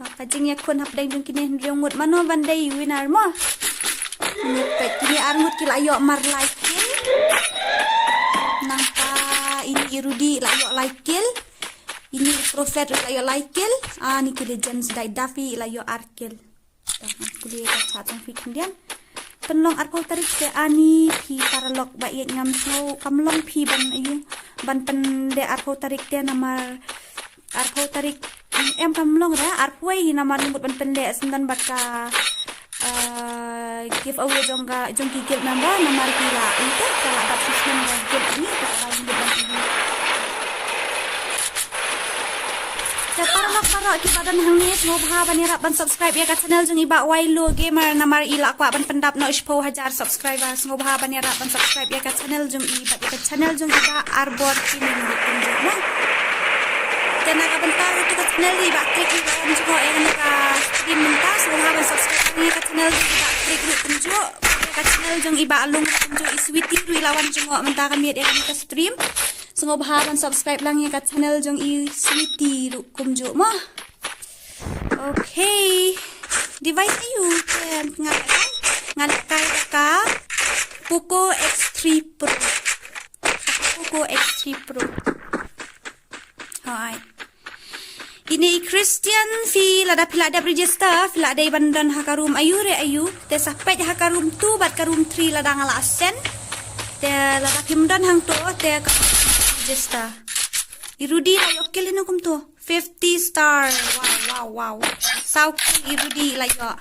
Ba ka jingïakhun hapdeng jong kine hynriew ngut mano ban dei i winner mo. Kine pek, kine ar ngut ki la ïoh mar lai kill. Nangta ini i Rudy la ïoh lai kill. Ini i Prophet la ïoh lai kill. Ah, ni ki legends dei Daffy la ïoh ar kill. Tang pule ka chat jong phi khyndiat. Pynlong arphew tarik te ani phi paralok ba ïeit ngam sngew kam long phi ban ayu. Ban pynde arphew tarik te namar arphew tarik em kam long re arphew hi namar mut ban pynde sendon bad ka, eh, giveaway jong ka jong ki guild member namar ki la ite ka la dap sisnem ka guild ni ka la guild ban ini. Te paralok paralok ki ba don hangne sngewbha ban ïarap ban subscribe ïa ka channel jong i Bah Wailo Gamer namar i la kwah ban pyndap noh shiphew hajar subscriber. Sngewbha ban ïarap ban subscribe ïa ka channel jong i bad ïa ka channel jong i Bah Arbor Gaming ruh kumjuh mo. Te na ka bynta ruh ka channel i Bah Trick i Bah Trick ruh kumjuh ïa ka stream mynta sngewbha ban subscribe ïa ka channel jong i Bah Trick ruh kumjuh. Ïa ka channel jong i Bah Alung ruh kumjuh i Sweety ruh i la wan jngoh mynta ka miet ïa ka stream. Sngewbha ban subscribe lang ïa ka channel jong i Sweety ruh kumjuh mo. Okay. Device ayu te nga lehkai, nga lehkai da ka Poco X three Pro. Poco X three Pro. Alright. Ini Christian phi lada phi la dep register phi la dei ban don ha ka room ayu re ayu. Te sa peit ha ka room two bad ka room three lada nga la send. Te lada phim don hangto te ka register. I Rudy la ïoh kill ino kumto. Fifty star. Wow, wow, wow. Saw kill i Rudy la ïoh.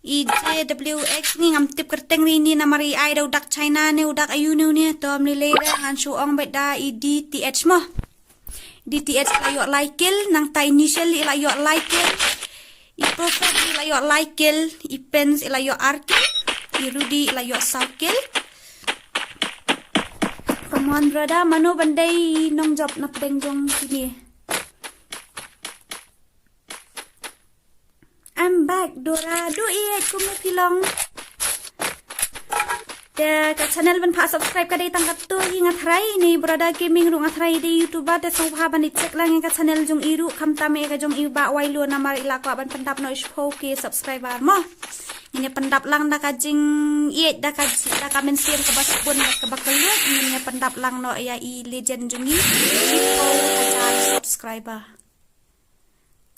I J W X ni ngam tip kyrteng ri ni namar i ai da u dak China ne u dak ayu ne une. Tom lei lei da ngan shu ong bad da i D T H mo. D T H la ïoh lai kill, nangta i Nichelle i la ïoh lai kill. I Prophet i la ïoh lai kill, i Pence i la ïoh ar kill. I Rudy i la ïoh saw kill. Come on brother, mano ban dei nongjop na pdeng jong kine. I'm back, Dora. Du ïeit kumno phi long. Te ka channel ban pha subscribe ka dei tang katto hi nga tharai ne Brother Gaming ruh nga tharai dei YouTuber te sngewbha ban ïa check lang ïa ka channel jong i ruh khamtam ïa ka jong i Bah Wailo namar i la kwah ban pyndap noh shiphew K subscriber mo. Ngin ïa pyndap lang da ka jingïeit da ka da ka mynsiem kaba sbun da kaba kylluid ngin ïa pyndap lang noh ïa i legend jong i shiphew hajar subscriber.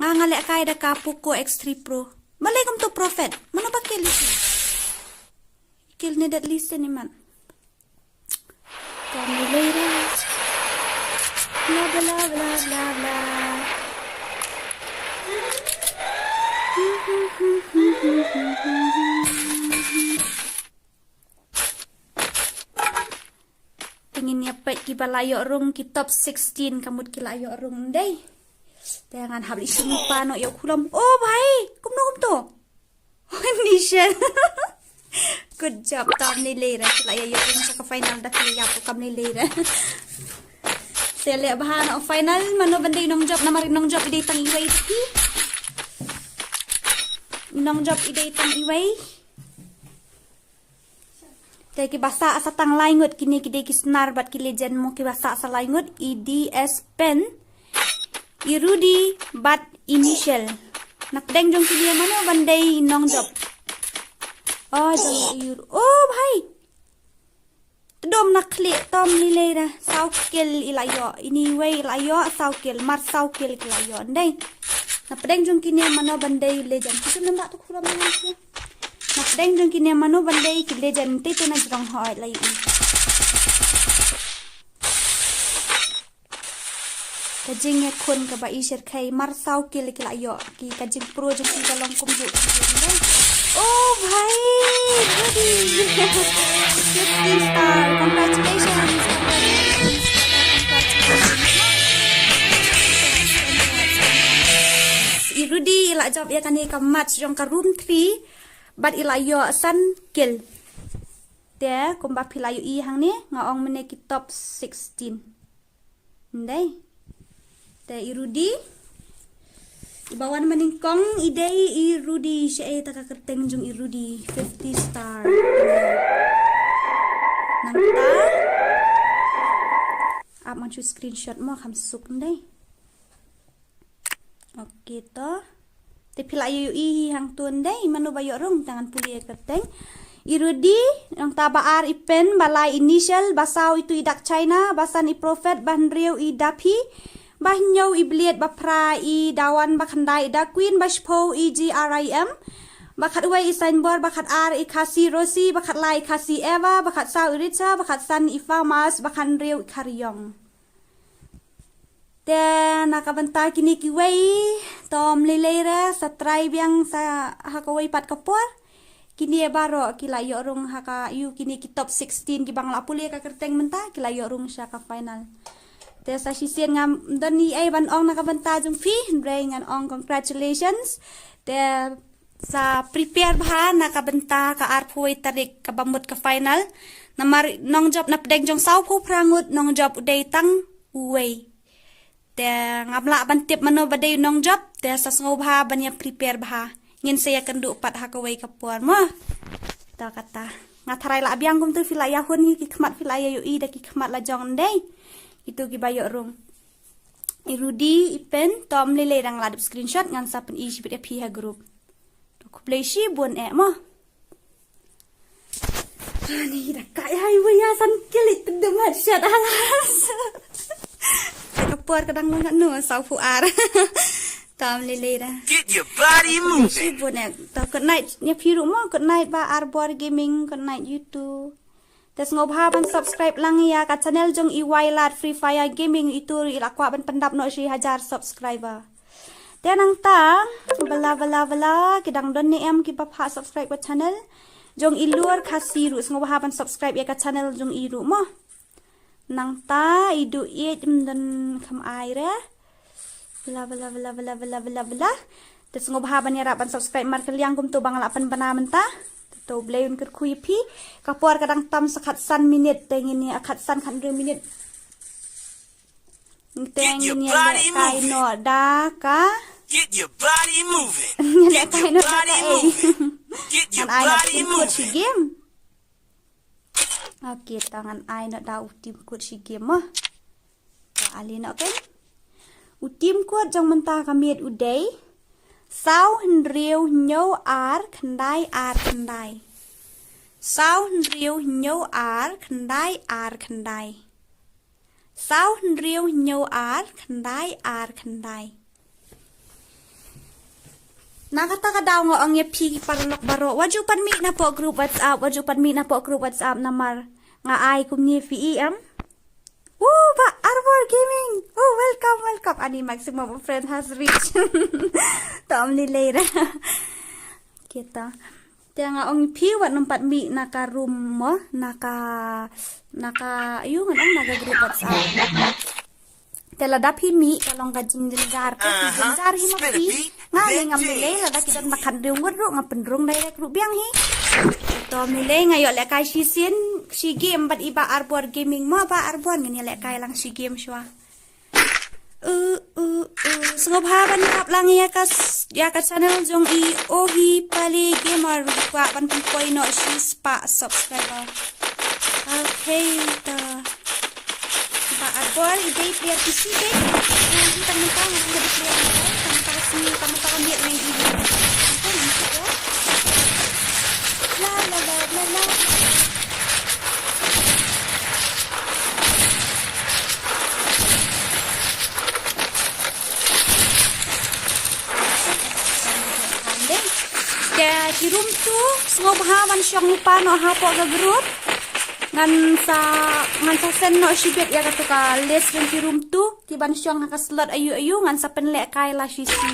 Nga nga lehkai da ka Poco X three Pro. Balei kumto Prophet? Mano ba kill ïa ki? Kill ne dat listen iman. Call me later. Bla bla bla bla bla. Te ngin ïa peit kiba la ïoh rung ki top sixteen ka mut ki la ïoh rung ndei. Te ngan hap leit sngewpa noh ïa u khulom. Oh bhai, kumno kumto? Nisha. Good job, tom lei lei re. Ki la ïa ïoh rung sa ka final da ki ïa pu kam lei lei re. Te leh bha noh final mano ban dei nongjop namar nongjop i dei tang iwei te ki. Nongjop i dei tang iwei. Te kiba sah sa tang lai ngut kine ki dei ki snar bad ki legend mo kiba sah sa lai ngut i D S Pen, i Rudy bad i Nichelle. Na pdeng jong kine mano ban dei nongjop. Oh jong i Ru-, oh bhai. Tdom na khlieh tom lei lei da saw kill i la ïoh. Ini wei i la ïoh saw kill mar saw kill ki la ïoh. Ndei. Na pdeng jong kine mano ban dei legend. Kitu nanda tu khura mano ki. Na pdeng jong kine mano ban dei ki legend te te na jrong hoi la ïohi. Ka jingïakhun kaba i syrkhei mar saw kill ki la ïoh ki, ka jingpro jong ki ka long kumjuh kumjuh dei. Oh bhai, Rudy. Fifteen star. Congratulations. Congratulations. I Rudy i la jop ïa kane ka match jong ka room three bad i la ïoh san kill. Te kumba phi la ïohi hangne nga ong mynne ki top sixteen. Ndei. Te i Rudy. Iba wan mynnyngkong i dei i Rudy, shaei ta ka kyrteng jong i Rudy, fifty star. Nangta. Ap man shu screenshot mo kham suk ndei. Ok to. Te phi la ïohi hangto ndei, mano ba ïoh rung, te ngan pule ïa ka kyrteng. I Rudy, nangta ba ar i Pen, ba lai i Nishal, ba saw itu i Dak China, ba san i Prophet, ba hynriew i Dapi, ba hynñiew i Bliet, ba phra i Dawan, ba khyndai i Da Queen, ba shiphew i G R I M, ba khatwei i Sainbor, ba khatar i Khasi Rosi, ba khatlai i Khasi Eva, ba khatsaw i Richa, ba khatsan i Farmers, ba khathynriew i Khariong. Te na ka bynta kine kiwei, to ym lei lei re, sa try biang sa ha kawei pat ka por. Kine baroh ki la ïoh rung ha ka, ïoh kine ki top sixteen kiba nga la pule ka kyrteng mynta, ki la ïoh rung sha ka final. Te sa shisien ngam don ei ei ban ong na ka bynta jong phi, hynrei ngan ong congratulations. Te sa prepare bha na ka bynta ka arphew tarik kaba mut ka final. Namar nongjop na pdeng jong sawphew phra ngut, nongjop u dei tang uwei. Te ngam lah ban tip mano ba dei u nongjop, te sa sngewbha ban ïa prepare bha. Ngin sa ïakynduh pat ha kawei ka por mo. To kata. Nga tharai la biang kumto, phi la ïa hun hi ki khmat, phi la ïa ïohi da ki khmat la jong ndei. Itu kiba ïoh rung. I Rudy, i Pen, to ym lei lei, dang la dep screenshot, ngan sa pyni shibit ïa phi ha group. To khublei shibun eh mo. Ani da kai hai wei ïa san kill i tdem headshot halas. Ka por ka dang long katno, sawphew ar. To ym lei lei da. Get your body moving. Shibun eh. To good night ïa phi ruh mo, good night Bah Arbor Gaming, good night you too. Te sngewbha ban subscribe lang ïa ka channel jong i Wailat Free Fire Gaming, itu i la kwah ban pyndap noh shi hajar subscriber. Te nangta, bala bala bala, ki dang don ne em kiba phah subscribe ka channel jong i Lur Khasi ruh, sngewbha ban subscribe ïa ka channel jong i ruh mo. Nangta i Du Ïeit ym don kham ai re. Bla bla bla bla bla bla bla. Te sngewbha ban ïarap ban subscribe markylliang kumto ba nga la pynbna mynta. Te to Blei un kyrkhu ïa phi. Ka por ka dang tam sa khatsan minit, te ngin ïa khatsan khathynriew minit. Te ngin ïa lehkai noh da ka. Get your body moving. Ngin lehkai noh da ka ei. Ngan ai noh da u team code shi game. Ok, to ngan ai noh da u team code shi game mo. To ale noh kein. U team code jong mynta ka miet u dei saw hynriew hynñiew ar khyndai ar khyndai. Saw hynriew hynñiew ar khyndai ar khyndai. Saw hynriew hynñiew ar khyndai ar khyndai. Na kata ka daw nga ong ïa phi ki paralok baroh, wat ju pan mih na poh group WhatsApp, wat ju pan mih na poh group WhatsApp namar nga ai kumne phi i em. Woo, Bah Arbor Gaming. Oh, welcome, welcome. Ani maximum of friend has reached. To ym lei lei re. Kita. Te nga ong phi wat nym pat mih na ka room mo, na ka, na ka, ayu ngan ong na ka group WhatsApp. Te lada phi mih ka long ka jingjynjar, ka jingjynjar hi ma phi. Nga ngi ngam lei lei, lada ki don ba khathynriew ngut ruh nga pynrung direct ruh biang hi. To ym lei lei, nga ïoh lehkai shisien shi game bad i Bah Arbor Gaming mo, Bah Arbor, ngin ïa lehkai lang shi game shuwa. Uh, uh, uh. Sngewbha ban ïarap lang ïa ka s-, ïa ka channel jong i Ohi Pali Gamer, kwah ban pynpoi noh shi spah subscriber. Okay, to. Bah Arbor hi dei player P C dei. Ngan tang tang ngan dei player P C. Tang tang sini, tang tang miet ngai di. La la la la la. Te ki room Tu, sngewbha ban shong lypa noh hapoh ka group. Ngan sa, ngan sa send noh shibit ïa katu ka list jong ki room tu. Ki ban shong ha ka slot aïu aïu ngan sa pynlehkai la shisha.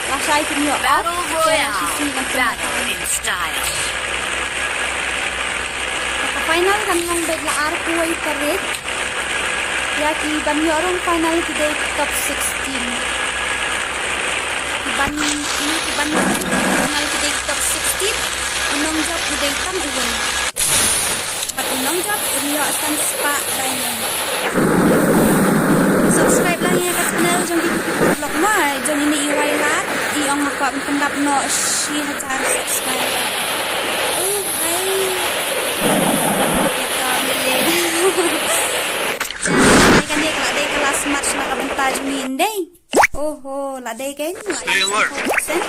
Lashai kin ïoh off. Battle Royale. Lashai kin ïoh off. Battle in style. Ka final kan long beit la arphew tarik. Ïa ki ban ïoh rung final ki dei top sixteen. Ki ban, ki ban ïoh rung final ki dei top sixteen. U nongjop u dei tang uwei. Bad u nongjop un ïoh san spah diamond. Subscribe lang ïa ka channel jong ki ki paralok mo, jong ine i Wailat, i ong ma kwah ban pyndap noh shi hajar subscriber. Oh, hai. Ito, mele. Kane ka dei ka last match na ka bynta jong ngi ndei. Oho, la dei kein, la dei kein.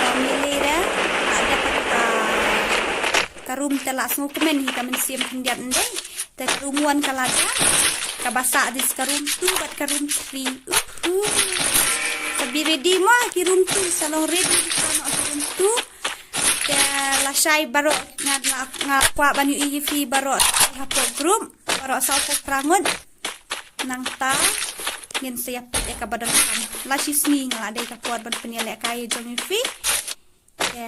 Ka mele da, la dei ka, ka room te la sngewkmen hi ka mynsiem khyndiat ndei. Te ka room one ka la da, kaba sah dei ka room two bad ka room three. Uhu. Sa be ready mo ki room two, sa long ready ka mo ki room two. Te lashai baroh nga, nga, nga kwah ban ïohi ïa phi baroh hapoh group, baroh saw phew phra ngut. Nangta ngin sa ïa peit ïa kaba donkam. La shisngi nga la dei ka por ban pynïalehkai jong ïa phi. Te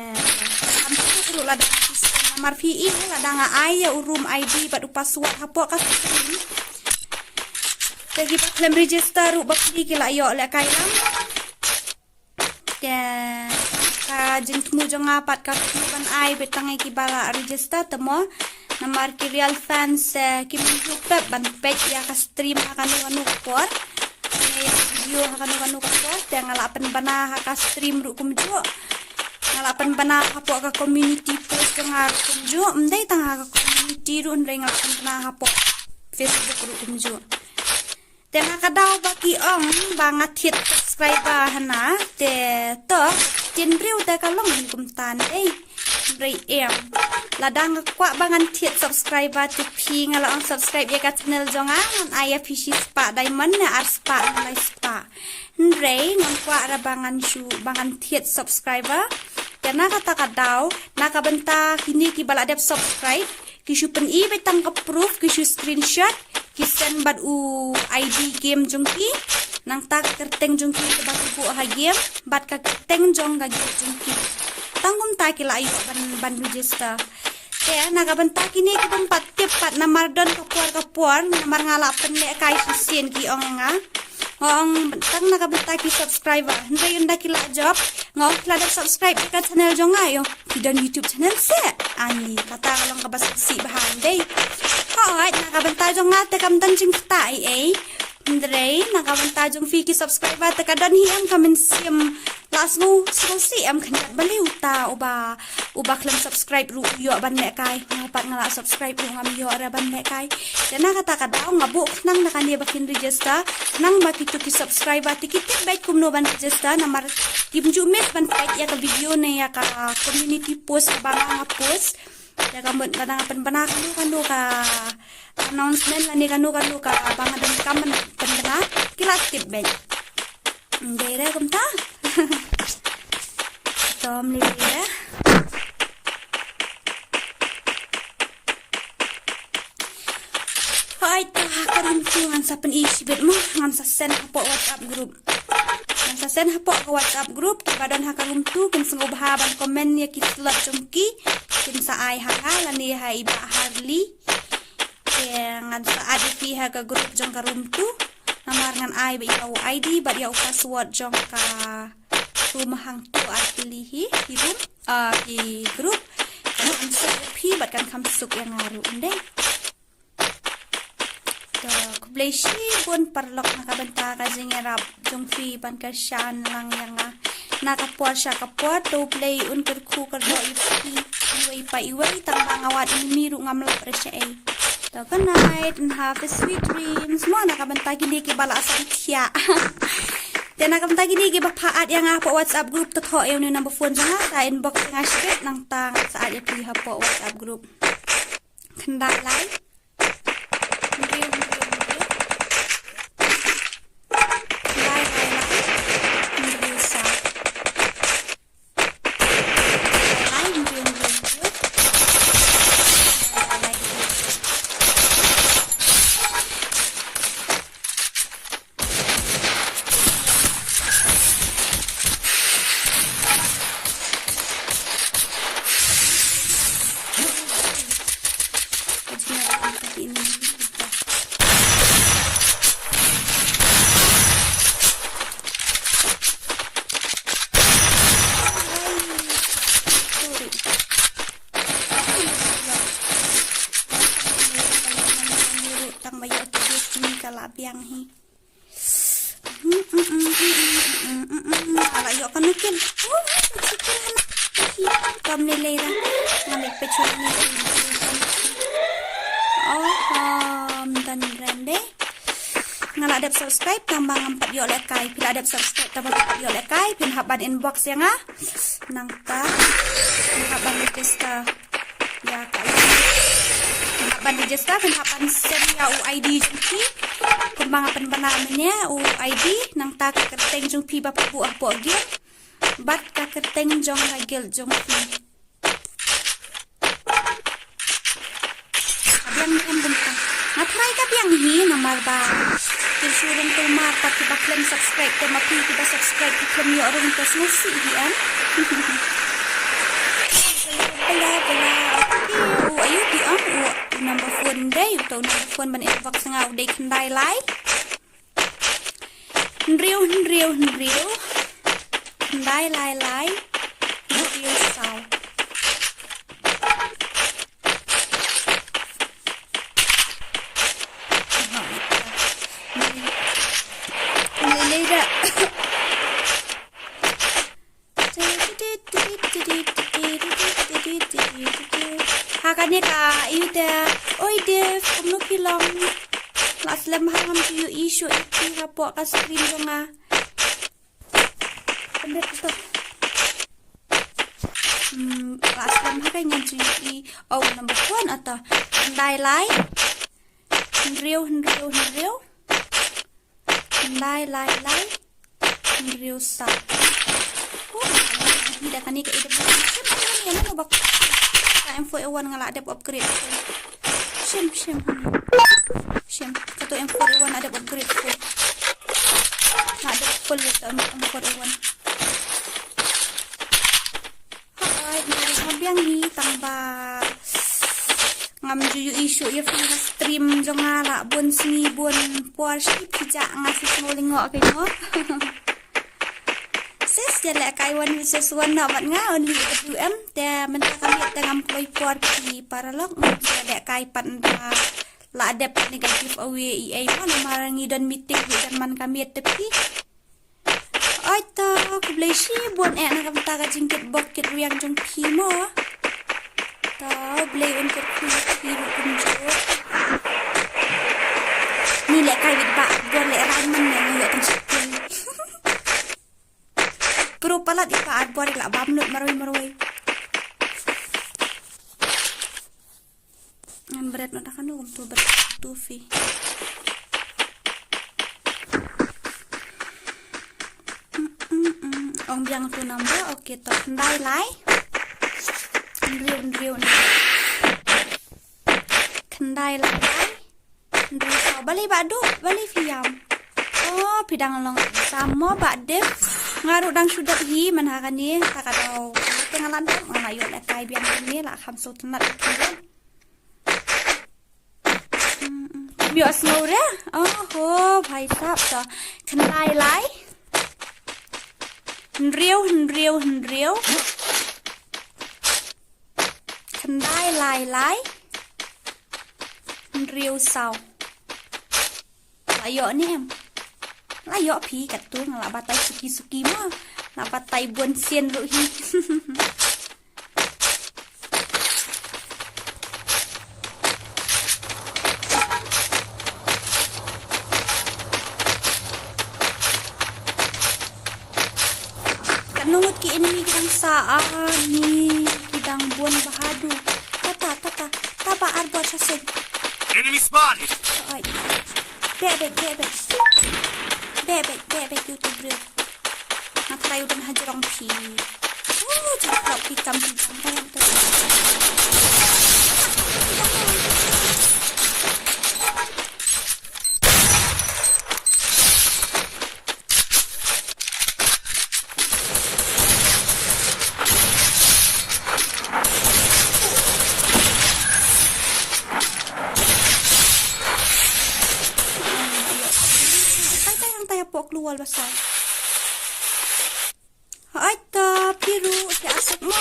kam suk ruh lada nga shisien namar phi i lada nga ai ïa u room I D bad u password hapoh ka stream. Te kiba khlem register ruh ba phi ki la ïoh lehkai lang. Te ka jingthmu jong nga pat ka thmu ban ai beit tang ïa kiba la register te mo. Namar ki real fans, eh, kim ju pep ban peit ïa ka stream ha kano kano ka por. Ne ïa ka video ha kano kano ka por. Te nga la pynbna ha ka stream ruh kumjuh. Nga la pynbna hapoh ka community post jong nga ruh kumjuh. Ym dei tang ha ka community ruh hynrei nga la pynbna hapoh Facebook ruh kumjuh. Te na ka daw ba ki ong ba nga thied subscriber hana, te to, ktien briew te ka long hi kumta ndei. Hynrei em. Lada nga kwah ba ngan thied subscriber te phi nga la ong subscribe ïa ka channel jong nga, ngan ai ïa phi shi spah diamond ne ar spah ne lai spah. Hynrei ngan kwah ra ba ngan shu, ba ngan thied subscriber. Te na kata ka daw, na ka bynta kine kiba la dep subscribe, ki shu pyni beit tang ka proof, ki shu screenshot, ki send bad u I D game jong ki, nangta ka kyrteng jong ki kaba ki buh ha game, bad ka kyrteng jong ka game jong ki. Tang kumta ki la ïoh ban, ban register. Te na ka bynta kine ki bym pat tip pat namar don ka por ka por, namar nga la pynlehkai shisien ki ong ïa nga. Nga ong tang na ka bynta ki subscriber. Hynrei ynda ki la jop, nga ong ki la dep subscribe ïa ka channel jong nga ïoh. Ki don YouTube channel se. Ani, kata ka long kaba sngewsih bha ndei. Hooid, na ka bynta jong nga te kam don jingktah ei ei. Hynrei na ka bynta jong phi ki subscriber te ka don hi em ka mynsiem la sngew, sngewsih em khyndiat balei uta uba, uba khlem subscribe ruh u ïoh ban lehkai. Nga pat nga la subscribe ruh ngam ïoh re ban lehkai. Te na kata ka daw nga buh khnang na kane ba kin register, khnang ba kito ki subscriber te ki tip beit kumno ban register namar kim ju miss ban peit ïa ka video ne ïa ka community post ba nga nga post. Ïa ka mut lada nga pynbna kano kano ka announcement lane kano kano kaba nga donkam ban pynbna ki la tip beit. Dei re kumta. Tom li re. Hooid, te ha ka room two ngan sa pyni shibit mo, ngan sa send hapoh WhatsApp group. Ngan sa send hapoh ka WhatsApp group, kiba don ha ka room two kin sngewbha ban comment ïa ki slot jong ki, kin sa ai ha nga lane ha i Bah Harley. Te ngan sa add ïa phi ha ka group jong ka room two. Namar ngan ai beit ïa u I D bad ïa u password jong ka room hangto ar tylli hi, ki room, ah, ki group. Kan kham suk ïa phi bad kan kham suk ïa nga ruh ndei. To, khublei shibun paralok na ka bynta ka jingïarap jong phi ban kyrshan lang ïa nga. Na ka por sha ka por, to U Blei un kyrkhu kyrdoh ïa phi iwei pa iwei, tang ba nga wad ine ruh ngam lap re shaei. To, good night and have a sweet dreams. Mo na ka bynta kine kiba la sam thiah. Te na ka bynta kine kiba pha add ïa nga hapoh WhatsApp group, to thoh ïa une u number phone jong nga, sa inbox ïa nga shibit nangta ngan sa add ïa phi hapoh WhatsApp group. Khyndai lai. Hynriew, hynriew, hynriew. Lai, lai, lai. Hynriew, saw. Lai, lai, hynriew, Ka biang hi. Ala yo kan nukin. Kam ni lera. Ngamit pechon ni. Oh, um, dan rende. Nga la dep subscribe tang ba ngam pat ïoh lehkai. Phi la dep subscribe tang ba ngam pat ïoh lehkai. Phin hap ban inbox ïa nga. Nangta phin hap ban register ïa ka. Phin hap ban register, phin hap ban send ïa u I D jong phi. Kumba nga pynbna mynne u I D, nangta ka kyrteng jong phi ba phi buh hapoh guild. Bad ka kyrteng jong ka guild jong phi. Ka biang ne em bun ka. Nga tharai ka biang hi namar ba kin shu rung kulmar, ta kiba khlem subscribe te ma phi kiba subscribe ki khlem ïoh rung, te sngewsih hi em. Bala bala. Okay, u ayu ki ong u number phone dei, uto u number phone ban inbox nga u dei khyndai lai. Hynriew, hynriew, hynriew. Khyndai lai lai. Hynriew saw. Lele da. Ha kane ka ïu te. Oi Dev, kumno phi long? La slem ha, ngam ju ïohi shuh ïa phi hapoh ka stream jong nga. Kumno phi to? Hmm, la slem ha ka, ngam ju ïohi. Oh, number one ata. Khyndai lai. Hynriew, hynriew, hynriew. Lai, lai, lai. Hynriew saw. Oh, ni da kane ka ida. Shim, shim, shim, shim, shim. Ka M four A one nga la dep upgrade. Shim, shim. Shim. Kato M four A one la dep upgrade full. La dep full ïa ka M four A one. Hooid, nga ruh nga biang hi tang ba ngam ju ïohi shuh ïa phi ha stream jong nga la bun sngi bun por, shi phi jah nga shu sngew lyngngoh kein mo. Sis, ïalehkai one versus one noh bad nga, only A W M, te mynta ka miet te ngam kloi por phi paralok, ngam ïalehkai pat ynda la dep kane ka giveaway ei ei mo, namar ngi don meeting ruh jan man ka miet te phi. Oi to, khublei shibun eh na ka bynta ka jingkit bok kit rwiang jong phi mo. To, Blei un kyrkhu ïa phi ruh kumjuh. Ni lehkai bit ba Arbor lehrain man ne nga ïoh tang shi phew. Pro palat i ba Arbor i la bam lut marwei marwei. Ngan bret noh da kano kumto bret tu phi. Mm, mm, mm. Ong biang tu number, okay to. Khyndai lai. Hynriew, hynriew, hynriew. Khyndai lai lai. Hynriew saw. Balei Bah Duh, balei phi ïam? Oh, phi dang long exam mo Bah Dev? Nga ruh dang shu dep hi man ha kane, ta ka daw. Te nga la dep, nga la ïoh lehkai biang kane, la kham sngewtynnat ïa ki. Hmm, hmm. Ym ïohsngew re? Oh ho, bhai sahab to. Khyndai lai. Hynriew, hynriew, hynriew. Khyndai lai lai. Hynriew saw. La ïoh ne em? La ïoh phi katto, nga la batai suki suki mo. La batai bun sien ruh hi. Katno ngut ki enemy ki dang sah, ah, ni ki dang bun bha haduh. Tata, tata, taba Arbor sha seng. Enemy spotted. Oi. Bek, bek, bek, bek. Bek, bek, bek, bek, YouTube bro. Nga try u don ha jrong phi. Uh, jingklop ki kam ki jam ka lam tu. Tai tai hang tai hapoh klur wall ba saw. Hooid to, phi ruh phi asuk mo.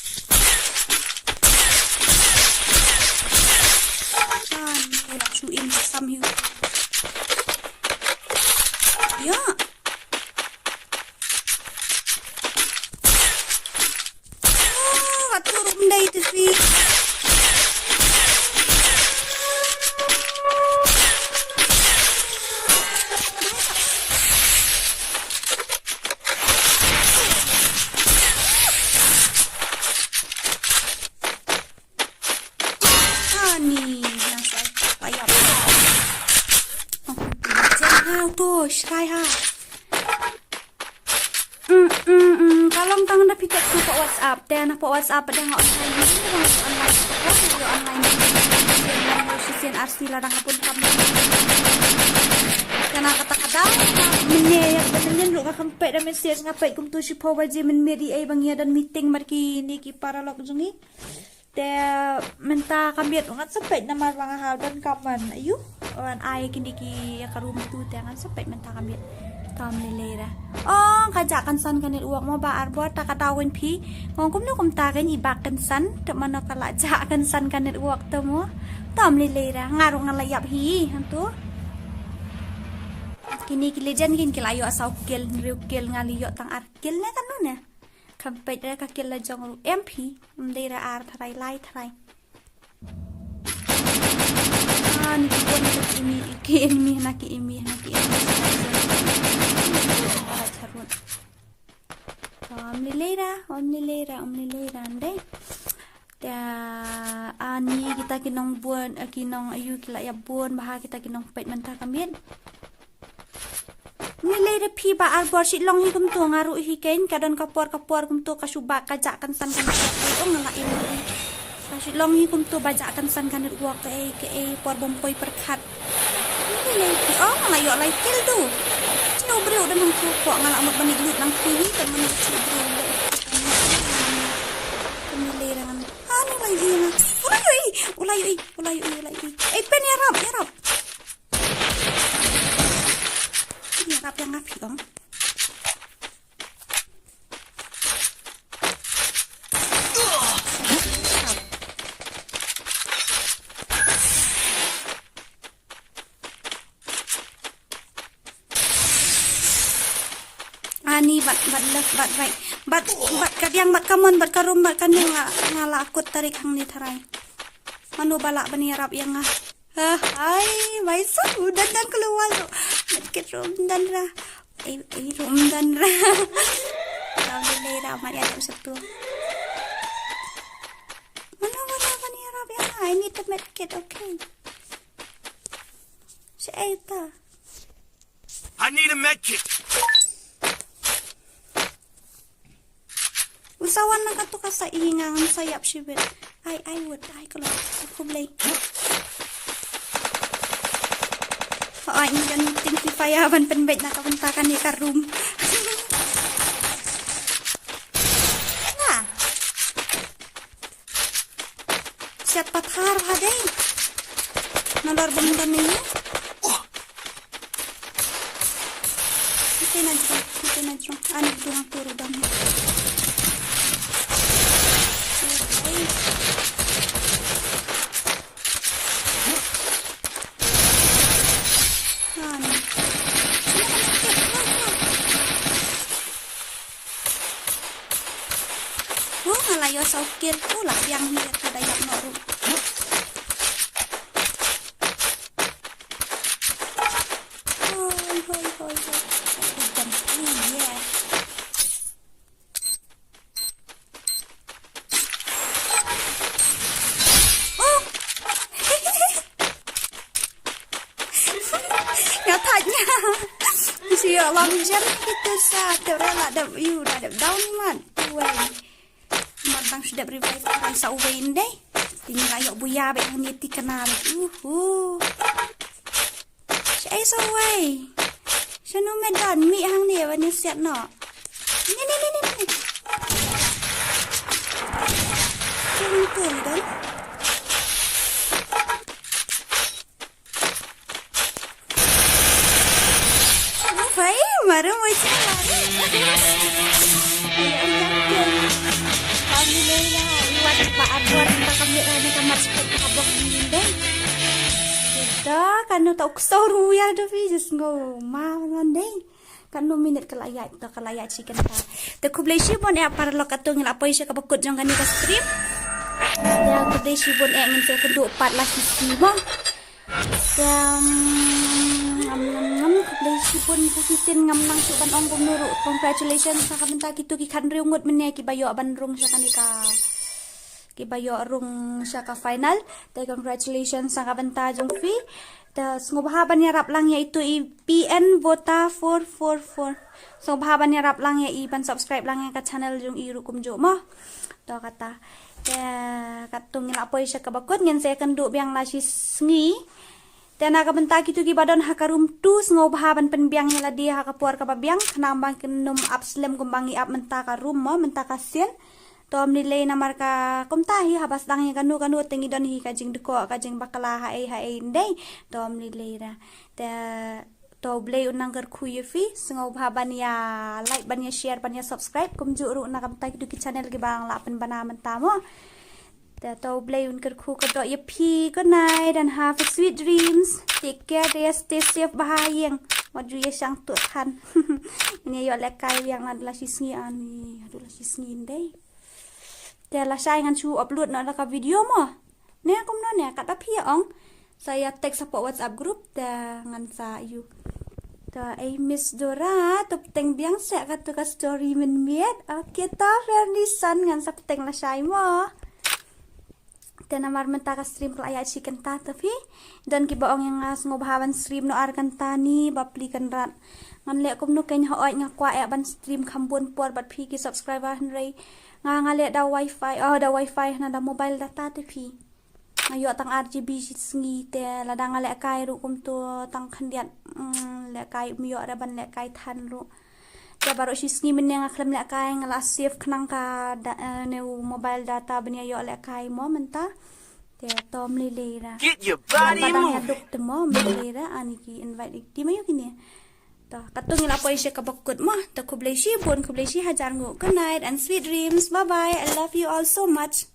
Ah, ni lah shu im sam hiu. Ya. Ah, ka tur um dei te phi. Ani, nang sai payap. Oh, jen ha to, shrai ha. Mm, mm, mm. Ka long tang da phi text na pdeng WhatsApp, te na pdeng WhatsApp pdeng online, online, online. Shisien arsi la dang ka bun kam. Kane kata ka daw, mynne ïa ka mynne ruh nga khlem peit da message, nga peit kumto shiphew baje mynmiet, ei ba ngi ïa don meeting bad kine ki paralok jong ngi. Te mynta ka miet ngan sa peit namar ba nga ha donkam ban, aiu, ban ai kine ki ïa ka room tu, te ngan sa peit mynta ka miet. Tam lei lei ra. Oh, ka jah kynsan ka network mo Bah Arbor, ta ka daw kein phi. Ngong kumno kumta kein i Bah kynsan, te mano ka la jah kynsan ka network te mo. Tam lei lei ra, nga ruh ngan la ïap hi hangtu. Kine ki legend kein ki la ïoh saw kill, hynriew kill, nga la ïoh tang ar kill ne kano ne. Khlem peit re ka kill la jong ruh em phi. Ym dei re ar tharai, lai tharai. Ah, ni ki bun ki enemy, ki enemy na ki enemy, na ki enemy. Ym lei lei ra, ym lei lei ra, ym lei lei ra, ym dei. Te, ah, ni kita ki nongbun, eh, ki nong aiu ki la ïap bun bha kita ki nongpeit mynta ka miet. Ym lei lei re phi Bah Arbor, shu long hi kumto, nga ruh hi kein, ka don ka por ka por kumto ka shu ba ka jah kynsan ka network, ong nga la im. Ka shu long hi kumto ba jah kynsan ka network, kaei kaei por bym poi pyrkhat. Ym lei lei phi, ong nga la ïoh lai kill tu. Shu briew da nang tu ko nga la mut ban lut nang phi hi, kan mut shu briew. Ym lei lei re ngan. Ah, ni u la ïohi nga. U la ïohi, u la ïohi, u la ïohi, u la ïohi. Ei, pyn ïarap, ïarap. Pyn ïarap ïa nga phi ong. Ani bad, bad left, bad right. Bad, bad ka biang, bad ka mon, bad ka rum, bad ka nu nga, nga la kut tarik hangne tharai. Mano ba lah ban ïarap ïa nga. Hai, mai sa u dan dan keluar tu. Medkit rum dan ra. Eh, eh, rum dan ra. Kau ni ra mat ya tak satu. Mana mana mana ya Rabia? I need the medkit, okay. Si Aita. I need a medkit. Usawan na katu kasa ingang sa yap shibit. Ai ai wut ai kelo. Aku beli. Oh, ini kan meeting kifaya ban penbet na kawan takan ni karum. Nah. Siat pathar bha dei. Nalor bang dan ni. Ite na jrong, ite na jrong. Ani tu na turu dan. Ani. Hu, nga la ïoh saw kill. Hu, la biang hi ka da ïap noh ruh. Hoi, hoi, hoi, hoi. Jump in, yeah. Oh. Nga thait nga. Shu ïoh long jump kita sa. Te re la dep yu, la dep down mat. Wei. Mat tang shu dep revive orang sa uwei ndei. Te ngi la ïoh buya bad hangne ti kena bad. Uhu. Shaei sa uwei. Shano me don mih hangne ban ïa siat noh. Ni ni ni ni ni. Shano me don. Ufai, maru mo siya maru. Ay, ang yakin. Pamilya, iwat ba abor ta kamit rani kamar sepet kabok ni dei. Kita kanu ta uksaw ruyal do fi just ngo ma man dei. Kanu minit ka la ïaid ta ka la ïaid shi kynta. Te khublei shibun eh paralok katto ngi la poi sha kaba kut jong kane ka stream. Te khublei shibun eh ngin sa kynduh pat la shi sngi mo. Te ngam ngam ngam khublei shibun, ka shisien ngam nang shuh ban ong kumno ruh. Congratulations na ka bynta kito ki khatriew ngut mynne kiba ïoh ban rung sha kane ka, kiba ïoh rung sha ka final. Te congratulations na ka bynta jong phi. Te sngewbha ban ïarap lang ïa itu i P N Vota four four four. Sngewbha ban ïarap lang ïa i, ban subscribe lang ïa ka channel jong i ruh kumjuh mo. To kata. Te katto ngi la poi sha kaba kut, ngin sa kynduh biang la shi sngi. Te na ka bynta kito kiba don ha ka room two, sngewbha ban pynbiang ïa lade ha ka por kaba biang, khnang ba kin ym ap slem kumba ngi ap mynta ka room mo, mynta ka sien. To ym lei lei namar ka kumta hi, haba sdang ïa kano kano te ngi don hi ka jingdkoh ka jingbakla ha ei ha ei ndei. To ym lei lei ra. Te to U Blei un nang kyrkhu ïa phi, sngewbha ban ïa like, ban ïa share, ban ïa subscribe kumjuh ruh na ka bynta kito ki channel kiba nga la pynbna mynta mo. Te to U Blei un kyrkhu kyrdoh ïa phi. Good night and have a sweet dreams. Take care deh, stay safe bha ha ïing. Wat ju ïa shang tuh than. Ngin ïa ïoh lehkai biang naduh la shi sngi, ani, naduh la shi sngi ndei. Te lashai ngan shu upload noh da ka video mo. Ne kumno ne, katba phi ong sa ïa text hapoh WhatsApp group te ngan sa ïoh. Te ei Miss Dora, to pteng biang seh katu ka story mynmiet. Okay to, Fairly Sun, ngan sa pteng lashai mo. Te namar mynta ka stream ka la ïaid shi kynta to phi. Don kiba ong ïa nga sngewbha ban stream noh ar kynta ne ba pli kynrad. Ngan leh kumno, keiñ hooid nga kwah eh ban stream kham bun por bad phi ki subscriber, hynrei nga, nga leh da wifi, oh, da wifi, hana da mobile data te phi. Nga ïoh tang ar G B shi sngi te lada nga lehkai ruh kumto tang khyndiat, mm, lehkai ym ïoh re ban lehkai than ruh. Te baroh shi sngi mynne nga khlem lehkai, nga la save khnang ka da, eh, ne u mobile data ban ïa ïoh lehkai mo mynta. Te to ym lei lei ra. Get your body moving. Ïa duk te mo ym lei lei ra, ani ki invite dik ti ma ïoh kine. To katto ngi la poi sha kaba kut mo. To khublei shibun, khublei shi hajar nguh. Good night and sweet dreams. Bye bye. I love you all so much.